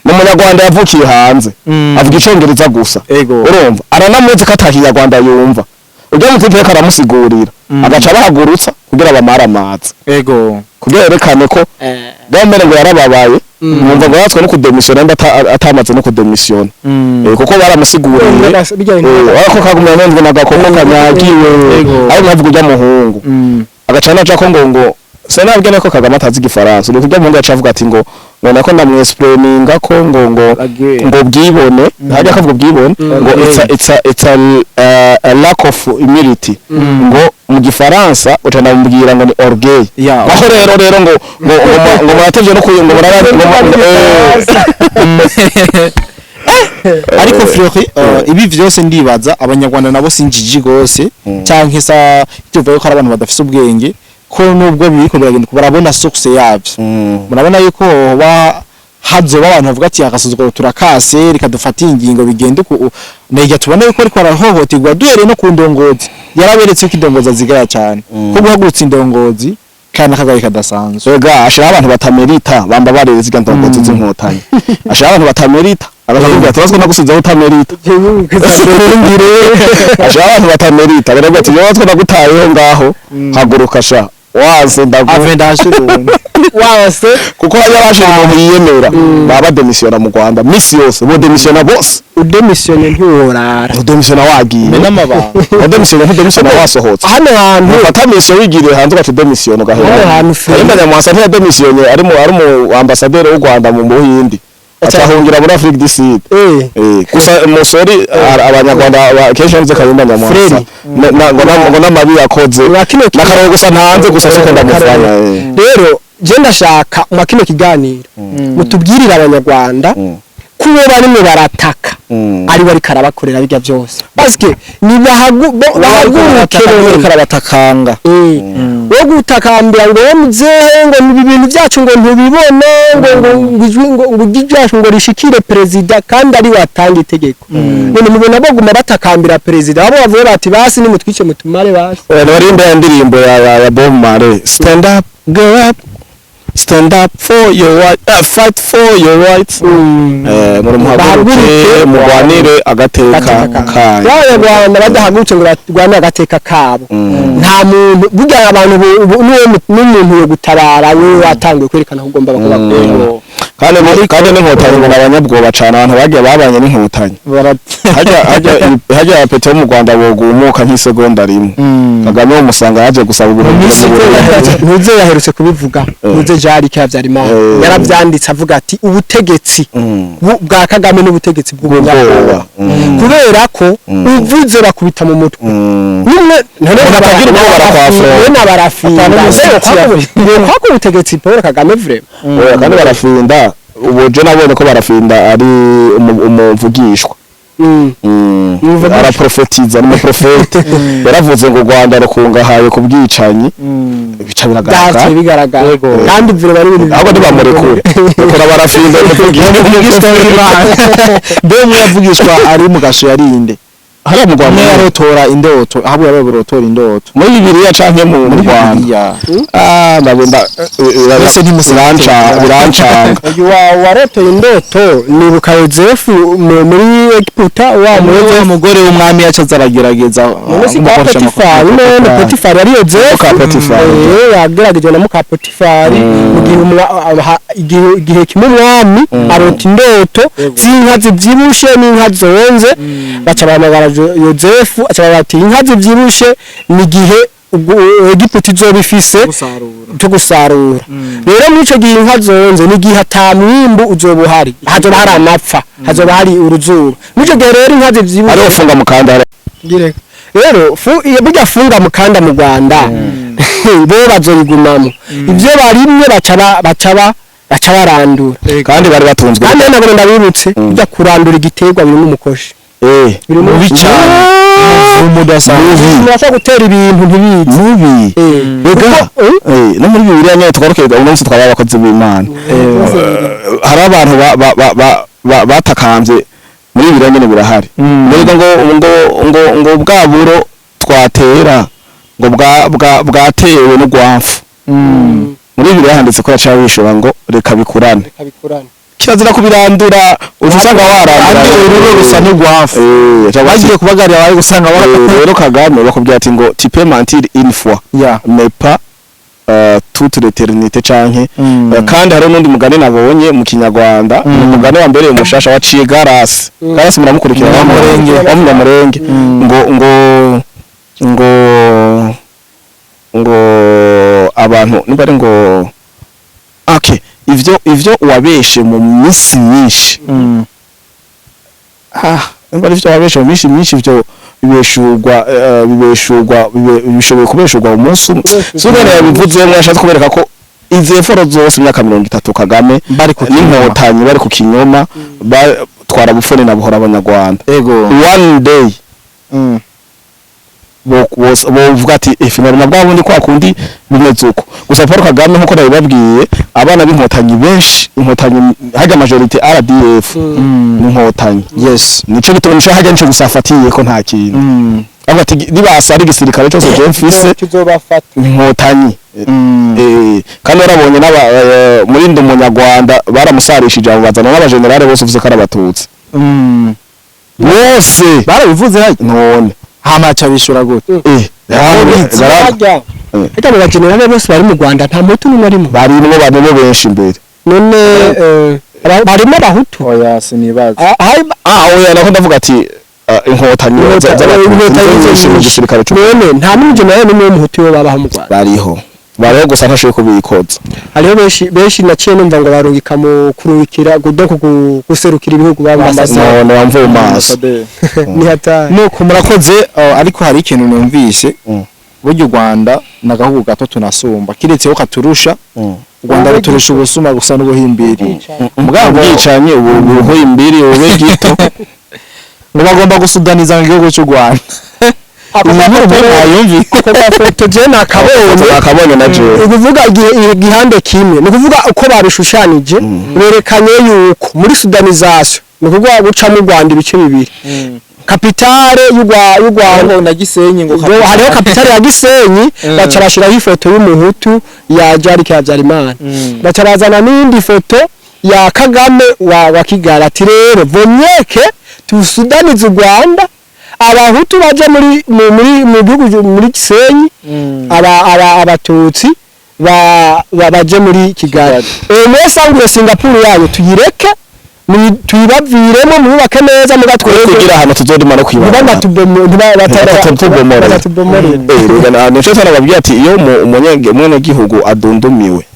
Ni Umunyarwanda yavukiye hanze, avuga Icongereza gusa. Urumva aranamuzi ko ata Kinyarwanda yumva. Ujya mu type aramusigurira, agaca abahagurutsa kugira bamare amazi, kugira yerekane ko gambere ngo yarababaye. Mwumva ngo yatswe no kudemisiyona, mba atamaze no kudemisiyona. Kuko baramusiguriye. Bijya bintu Ariko kagumya nenzwe na gakoko kanyagiwe. Ariko nkavuga ujya muhungu agaca naca ko ngo sinabwe ko Kagame atazi Igifaransa, ni kujya muhungu yaca avuga ati ngo nako ndamwexplaininga ko ngo ngo bwibone hajya akavuga ubwibone, ngo it's a lack of humility, ngo mu Gifaransa uca ndamubwira ngo ni orgueil. Aho rero ngo muratevye no ngo murara ngo. Ariko Fleury, ibi vyose ndibaza Abanyarwanda nabo sinjiji gose canke sa tuvuye ko ari abantu badafise ubwenge, ko nubwo biriko biragenda barabona source yavyo. Murabona yuko hoba hazoba abantu bavuga ati agasuzuguro turakase, reka dufate ingingo bigende uku. Nega tubona yuko ariko arahohoterwa duhereye no ku ndongozi, yaraberetse ko indongozi azigaya cyane, ko guhagurutsa indongozi kandi akagaye kadasanzwe. Ega ashira abantu batamerita, bamba bareze zirya ndongozi z'Inkotanyi, ashira abantu batamerita, agakubwira ati "Bazwe nagusizeho utamerita." Ashira abantu batamerita, agakubwira ati "Bazwe nagutayeho ngaho, haguruka sha waze ndagu Ave ndashirunga. Wase. Kuko hajya bashira umuntu yiyemera, baba bademisiyona mu Rwanda misi yose, bo demisiyona bose. Udemisiyone ntiworara. Udemisiyona wagiye. N'amabanga. Udemisiyona, ntudemisiyona wasohotse. Hano hantu ufata mission wigiriye hanze, ugaca udemisiyona ugahera. Hano hantu Kayumba Nyamwasa ntiyademisiyonye ari mu ambasaderi w'u Rwanda mu Buhindi? Acahungira muri Afrique du Sud. Gusa umusori abanyarwanda kenshi bavuze Kayumba Nyamwasa. Freri. Ngo n'amabi yakoze Mwa kino n'akararo gusa ntanze gusa siko ndamufana. Rero je ndashaka mwa kino kiganiro mutubwirire abanyarwanda ko uwo barimo barataka ari we ariko arabakorera bijya byose, paske nibahaguruke. Bariko arabatakanga. Wo gutakambira ngo we muzehe, ngo ibi bintu byacu ngo ntubibone, ngo ijwi ngo ijwi ryacu ngo rishikire perezida, kandi ari we atanga itegeko. None mubona baguma batakambira perezida, abo bavuye bati: "Basi nimutwice mutumare basi." Wari imbere y'indirimbo ya Bob Marley, "Stand up, get up, stand up for your right, fight for your rights." Muri muhaguruke, Bahaguruke. murwanire agateka kanyu. Abanyarwanda badahagurutse ngo barwane agateka kabo, nta muntu burya abantu n'umuntu yo gutabara we watanguye kwerekana ko ugomba kuba. Kandi n'inkotanyi ngo n'abanyabwoba cane, abantu bagiye babanye n'inkotanyi hajya pete wo mu Rwanda bogumuka nk'isegonda rimwe, Kagame umusanga yaje gusaba ubuhungiro mu Burundi. Ntuze yaherutse kubivuga, ntuze Jarike Habyarimana yarabyanditse avuga ati ubutegetsi bwa Kagame n'ubutegetsi bw'ubunyabwoba, kubera ko uvuze bakubita mu mutwe nimwe. Umuntu atagira ubwoba barakwafura. We n'abarafinda kwako ubutegetsi Paul Kagame vraiment. Oya, kandi barafinda ubu je nabonye ko barafinda ari umuvugishwa. Umuvugisha. Araprofetiza, ni umuprofete. Yaravuze ngo u Rwanda rukungahaye ku bwicanyi, bica biragaragara. Byaciye bigaragara kandi vraiment ari ibintu. Ahubwo ntibamurekure, rekura barafinda Umuvugishwa w'Imana, mbe umwe yavugishwa ari mu gasho yarinde hariya mu umwe Rwanda yarotora indoto, ahubwo yabaye burotora indoto. Muri Bibiliya canke mu Muri Rwanda? Bibiliya. Ah, ndabona. Mbese birancanga, birancanga. Uyu warotoye indoto nibuka Yozefu muri Egiputa wa wa Yozefu. Mugore w'umwami yacaza aragerageza None si kwa Potifari? None Potifari ari Yozefu. Muka Potifari. Yagerageje na muka Potifari mu gihe igihe kimwe umwami arota indoto z'inka zibyibushe n'inka zonze, baca bahamagara Yozefu, aca bati: "Inka zibyibushe ni igihe ubwo Egiputa izoba ifise cyo gusarura. Rero muri ico gihe inka zonze ni igihe ata mwimbu uzoba uhari, hazoba hari amapfa, hazoba hari uruzuba. Muri ico gihe rero inka zivyibushe." Ariho funga mukandara. Ngire. Rero iyo burya funga mukanda mu Rwanda bo bazobigumamo, ivyo barimye baca barandura. Kandi bari batunzwe. Kandi nabone ndabibutse, burya kurandura igiterwa birimo umukoshi. Mubi cyane, umuvumo udasanzwe. Urashobora gutera ibintu ntibize. Mubi. Rega no muri Bibiliya nyene twaruke uno munsi twaba abakozi b'Imana. Hari abantu batakambye muri Bibiliya nyene birahari. Mbega ngo bwa buro twatera ngo bwa bwa bwatewe n'urwamfu. Muri Bibiliya handitse ko yaciye bishura ngo reka bikurane. Kirazira kubirandura, uca usanga warandura. Kandi ururo rusa n'urwafu. Bagiye bagiye kubagarira bari gusanga Rero Kagame bakubwira ati ngo tu peux mentir une fois mais pas toute l'éternité canke kandi hari n'undi mugani nabonye mu Kinyarwanda, ni umugani wa mbere umushasha waciye Garasi. Garasi muramukurikira, Munyamurenge. wa Munyamurenge, ngo abantu niba ari ngo okay, ivyo wabeshe mu minsi myinshi, niba ari ivyo wabeshe mu minsi myinshi, ivyo bibeshurwa bishoboye kubeshurwa umunsi umwe. Si ubene yabivuze, yashatse kubereka ko izi efforts zose imyaka 30 Kagame bari ku n'inkotanyi bari ku kinyoma, batwara bufuni na buhora abanyarwanda, one day bovuga ati finalement bwa bundi kwa kundi bimeze uko. Gusa Paul Kagame, nkuko nabibabwiye, abana b'inkotanyi benshi, inkotanyi hajya majorité RDF n'inkotanyi. Nico gituma nico hajya nico gusa afatiye ko nta kintu avuga ati nibasa ari igisirikare cyose je mfise tuzobafata. Inkotanyi. Kandi warabonye n'aba muri ndi umunyarwanda baramusarishije, abo bazana n'abajenerale bose uvuze ko ari abatutsi bose. Barabivuze hajya. None hama aca bishura gute? Harya harya mu bajenerali bose bari mu Rwanda nta muhutu n'umwe arimo? Barimwo, barimo benshi imbere. None barimo abahutu? Oya, sinibaza. Oya, nako ndavuga ati inkotanyi z'abatutsi inkotanyi nizo nyinshi mu gisirikare cy'u None nta n'umujenerali n'umwe w'umuhutu we babaho mu Rwanda? Bariho. Bariho gusa ntashoboye kubikoza. Hariho benshi benshi naciye numva ngo barungika mu kurungikira gudo guserukira ibihugu baba. None wamvuye mu maso. Ni hatari. Nuko murakoze, ariko hari ikintu numvise. Burya u Rwanda ni agahugu gato tunasumba, kiretse ko katurusha, u Rwanda ruturusha ubusuma gusa n'ubuhimbiri. Mugabo ubwicanyi ubu buhimbiri ube gito. Ngo bagomba gusudaniza mu gihugu cy'u Rwanda. Ako Iyi nkuru gafoto, mwayumvi? ako gafoto je nakabonye. Akabonye na jewe. Ni ukuvuga igihe igihande kimwe, ni ukuvuga uko babishushanije, berekanye yuko muri sudanisation, ni ukuvuga gucamo u Rwanda ibice bibiri, capitale y'u Rwanda na Gisenyi ngo ngo hariho capitale ya Gisenyi, baca bashiraho ifoto y'umuhutu ya Jarike Habyarimana, baca bazana n'iyindi foto ya Kagame wa Kigali, ati rero vomyeke tusudanize u Rwanda, abahutu baje muri mu muri mu gihugu muri Gisenyi, aba abatutsi ba baje muri Kigali. Mwese ngo Singapore yayo tuyireke, tuyibaviremo, mwubake neza mugatwege Kugira ahantu tuzodima no kwibana. Ntibanatubomorere. Rega nico nababwiye ati iyo umwenegihugu adundumiwe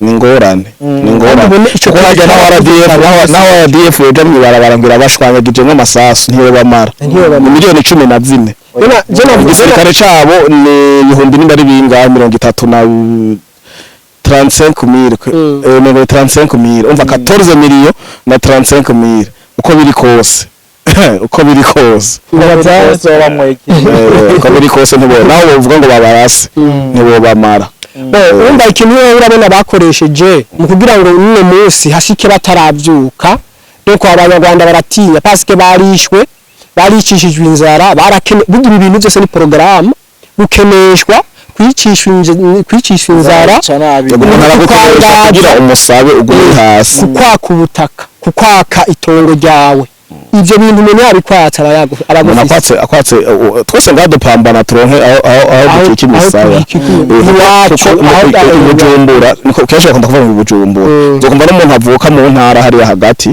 ni ngorane, ni ngorane. Ubone ico Kuko hajya naho RDF, naho RDF yoja mw'ibarabara ngo irabashwanyagije nk'amasasu, ntiyobamara. Ni miliyoni 14. Igisirikare cabo ni ibihumbi nimba ari bingahe, 30 na 35 mille, mirongo 35 mille, umva 14 millions na 35 mille. Uko biri kose, uko biri kose, uko biri kose, ntibona naho bavuga ngo babarase, ntibobamara. Urumva ikintu rero urabona bakoresheje mu kugira ngo uno munsi hashike bataravyuka, nuko abanyarwanda baratinya parce que barishwe, baricishijwe inzara, barakene. Burya ibi bintu byose ni programme, gukeneshwa, kwicishwa inzara. Umuntu aragukoresha kugira umusabe ugume hasi. Kukwaka ubutaka, kukwaka itongo ryawe, ivyo bintu umuntu yabikwatse aba Umuntu abagufise. Akwatse, twese ngaha dupambana turonke aho Aho dukika imisaya. Aho tukika iwacu, Kuko aho i Bujumbura niko kenshi bakunda kuvuga ngo i Bujumbura, uzokumva n'umuntu avuka mu ntara hariya hagati,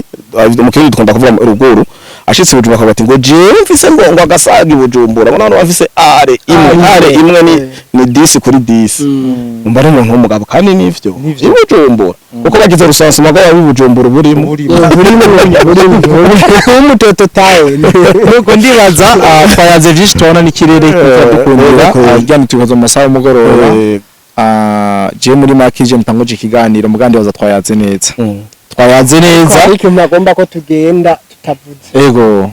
mu kirundi dukunda kuvuga mu ruguru, ashitse i Bujumbura akavuga ati ngo jewe mfise ngo agasaga i Bujumbura, ngo none bafise are imwe, are imwe ni 10 kuri 10, umva ari umuntu w'umugabo. Kandi nivyo, i Bujumbura kuko bagize recensement bw'aba i Bujumbura burimo. Burimo, burimo umutoto tawe. Nuko ndibaza twayaze byinshi, tubona n'ikirere kikadukundira, ryamye tukaza mu masaha y'umugoroba. Je muri make je mutanguje ikiganiro, mugandi waza twayaze neza, twayaze neza. Ariko ikintu agomba ko tugenda tutavuze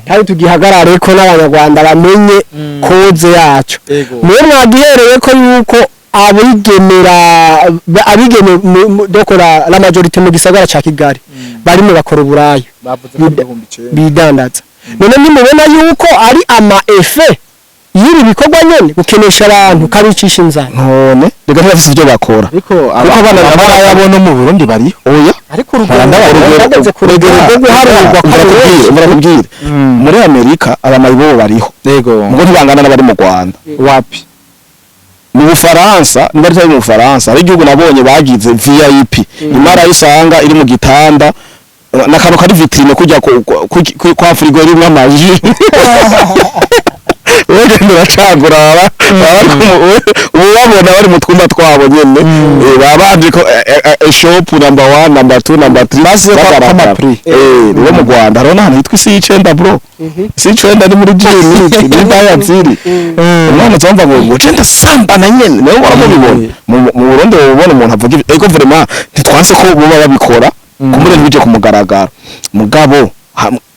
kandi tugihagarare ko n'abanyarwanda bamenye cause yacu, niyo mwagihereye ko yuko abigemera, abigeme dokora la majorité mu gisagara ca Kigali barimo bakora uburaya. Bavuze ko 9000. Bidandaza. None nimubona yuko ari ama effet y'ibi bikorwa nyene, gukenesha abantu kabicisha inzara? None reka ntibafise ivyo bakora. Ariko Kuko abana abaraya bo no mu Burundi bariho. Oya. Ariko urugero bageze ku rugero rwo guharurwa ko ari benshi. Barakubwira, muri Amerika abamayibobo bariho, mugo ntibangana n'abari mu Rwanda. Wapi. Mu Bufaransa, niba ari mu Bufaransa, hari igihugu nabonye bagize VIP, imara usanga iri mu gitanda n'akantu kari vitrine kujya kwa frigo irimwo amaji, wegenda uracagura, ubu babona bari mu twumba twabo nyene, baba bazi ko shop number 1, number 2, number 3. Basize ko bagaragara. ama prix. Rero mu Rwanda hariho n'ahantu hitwa isi y'icenda, bro. Isi y'icenda ni muri gym, ni ndaya ziri umwana uzumva ngo cenda sambana nyene, nawe waramubibona. Mu Burundi ubona umuntu avuga ego, vraiment ntitwanse ko boba babikora kumure, ntibije ku mugaragaro. Mugabo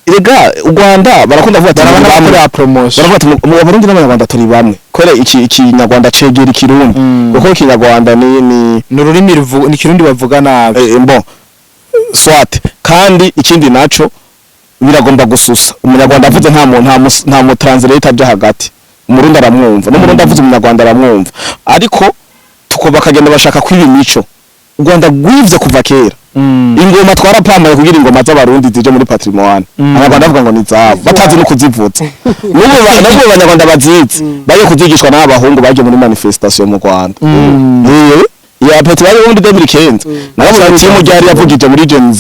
erega u Rwanda barakunda kuvuga ati Barabona muri bamwe. bakora promotion. Baravuga ati mu Barundi n'Abanyarwanda turi bamwe, kubera iki ikinyarwanda cegera ikirundi, kuko ikinyarwanda ni Ni ururimi ni ikirundi bavuga nabi. Bon, soit. Kandi ikindi naco biragomba gususa, umunyarwanda avuze nta muntu, nta mu translator aja hagati, umurundi aramwumva, n'umurundi avuze umunyarwanda aramwumva. Ariko tuko bakagenda bashaka kwiba imico u Rwanda rwivye kuva kera. Ingoma twarapambaye kugira ingoma z'abarundi zije muri patrimoine, abanyarwanda bavuga ngo ni zabo, batazi no kuzivuza. N'ubu abanyarwanda bazizi bagiye kuzigishwa n'abahungu bagiye muri manifestation mu Rwanda. Ya petit bari muri 2015 narabona team ryari yavugije muri Gen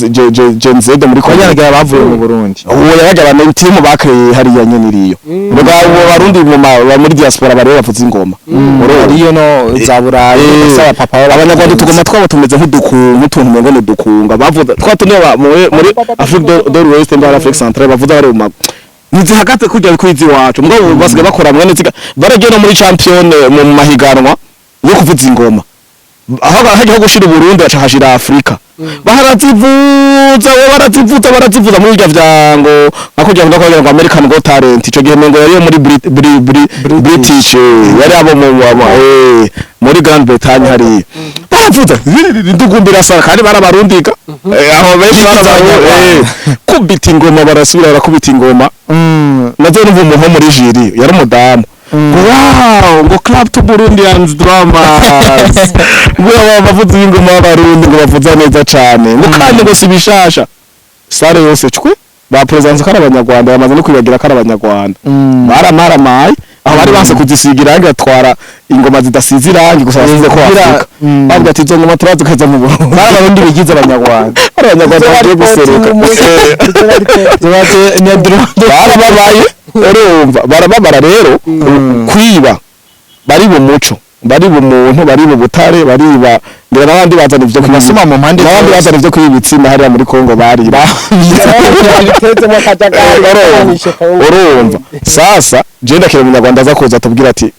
Z muri Kongo. Abanyarwanda bavuye mu Burundi. Uwo yabaga ba team bakreye hariya nyene iriyo. Mbega abo Barundi mu muri diaspora bari bavuza ingoma. Urumva? Ariyo no za Burayi basaba papa wabo. Abanyarwanda tugoma twabo tumeze nk'udukungu, nk'utuntu umengo ni udukunga bavuza twa tundi muri Afrique de l'Ouest mbara Afrique Centrale bavuza bari mu mago ntizihagaze kujya kwizi iwacu, mugabo basigaye bakora mwene ziga baragiye no muri champion mu mahiganwa yo kuvuza ingoma, aho hajya gushira Burundi baca hashira Afrika, barazivuza we, barazivuza, barazivuza muri birya vyango nka kugira ngo ngo American Got Talent. Ico gihe mengo yari yo muri British, yari abo mu muri Grand Bretagne hariya baravuza ndugumbira sara kandi barabarundika. Aho benshi barabarundi kubita ingoma, barasubira barakubita ingoma. Nazo numva umuntu wo muri jury yari umudamu ngo wow, ngo clap to Burundians drummers, ngo aba bavuzi b'ingoma b'Abarundi ngo bavuza neza cane, ngo kandi ngo si bishasha. Salle yose cwe ba presence ko ari Abanyarwanda, bamaze no kwibagira ko ari Abanyarwanda. Baramaramaye aho bari banse kuzisiga irangi, batwara ingoma zidasize irangi gusa basize ko Afrika. Bavuga ati izo ngoma turazi mu Burundi. Bari Abarundi bigize Abanyarwanda. Ari Abanyarwanda bagiye guseruka. Barababaye, urumva barababara rero kwiba bari mu muco, bari mu muntu, bari mu butare, bariba mbere n'abandi bazana ivyo kwiba Basoma mu mpande n'abandi zose. Bazana ivyo kwiba ibitsina hariya muri Kongo bariba. Bitezemo akajagari. Urumva sasa je ndakira Umunyarwanda aza kuza atubwira ati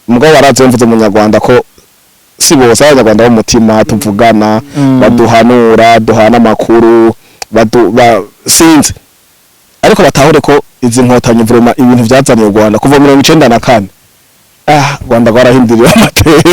mugabo waraze mvuze Umunyarwanda ko si bose Abanyarwanda b'umutima tuvugana baduhanura, duhana amakuru, badu ba, sinzi, ariko batahure ko izi nkotanyi vraiment ibintu vyazaniye u Rwanda kuva 94, ah, Rwanda rwarahinduriwe amateka.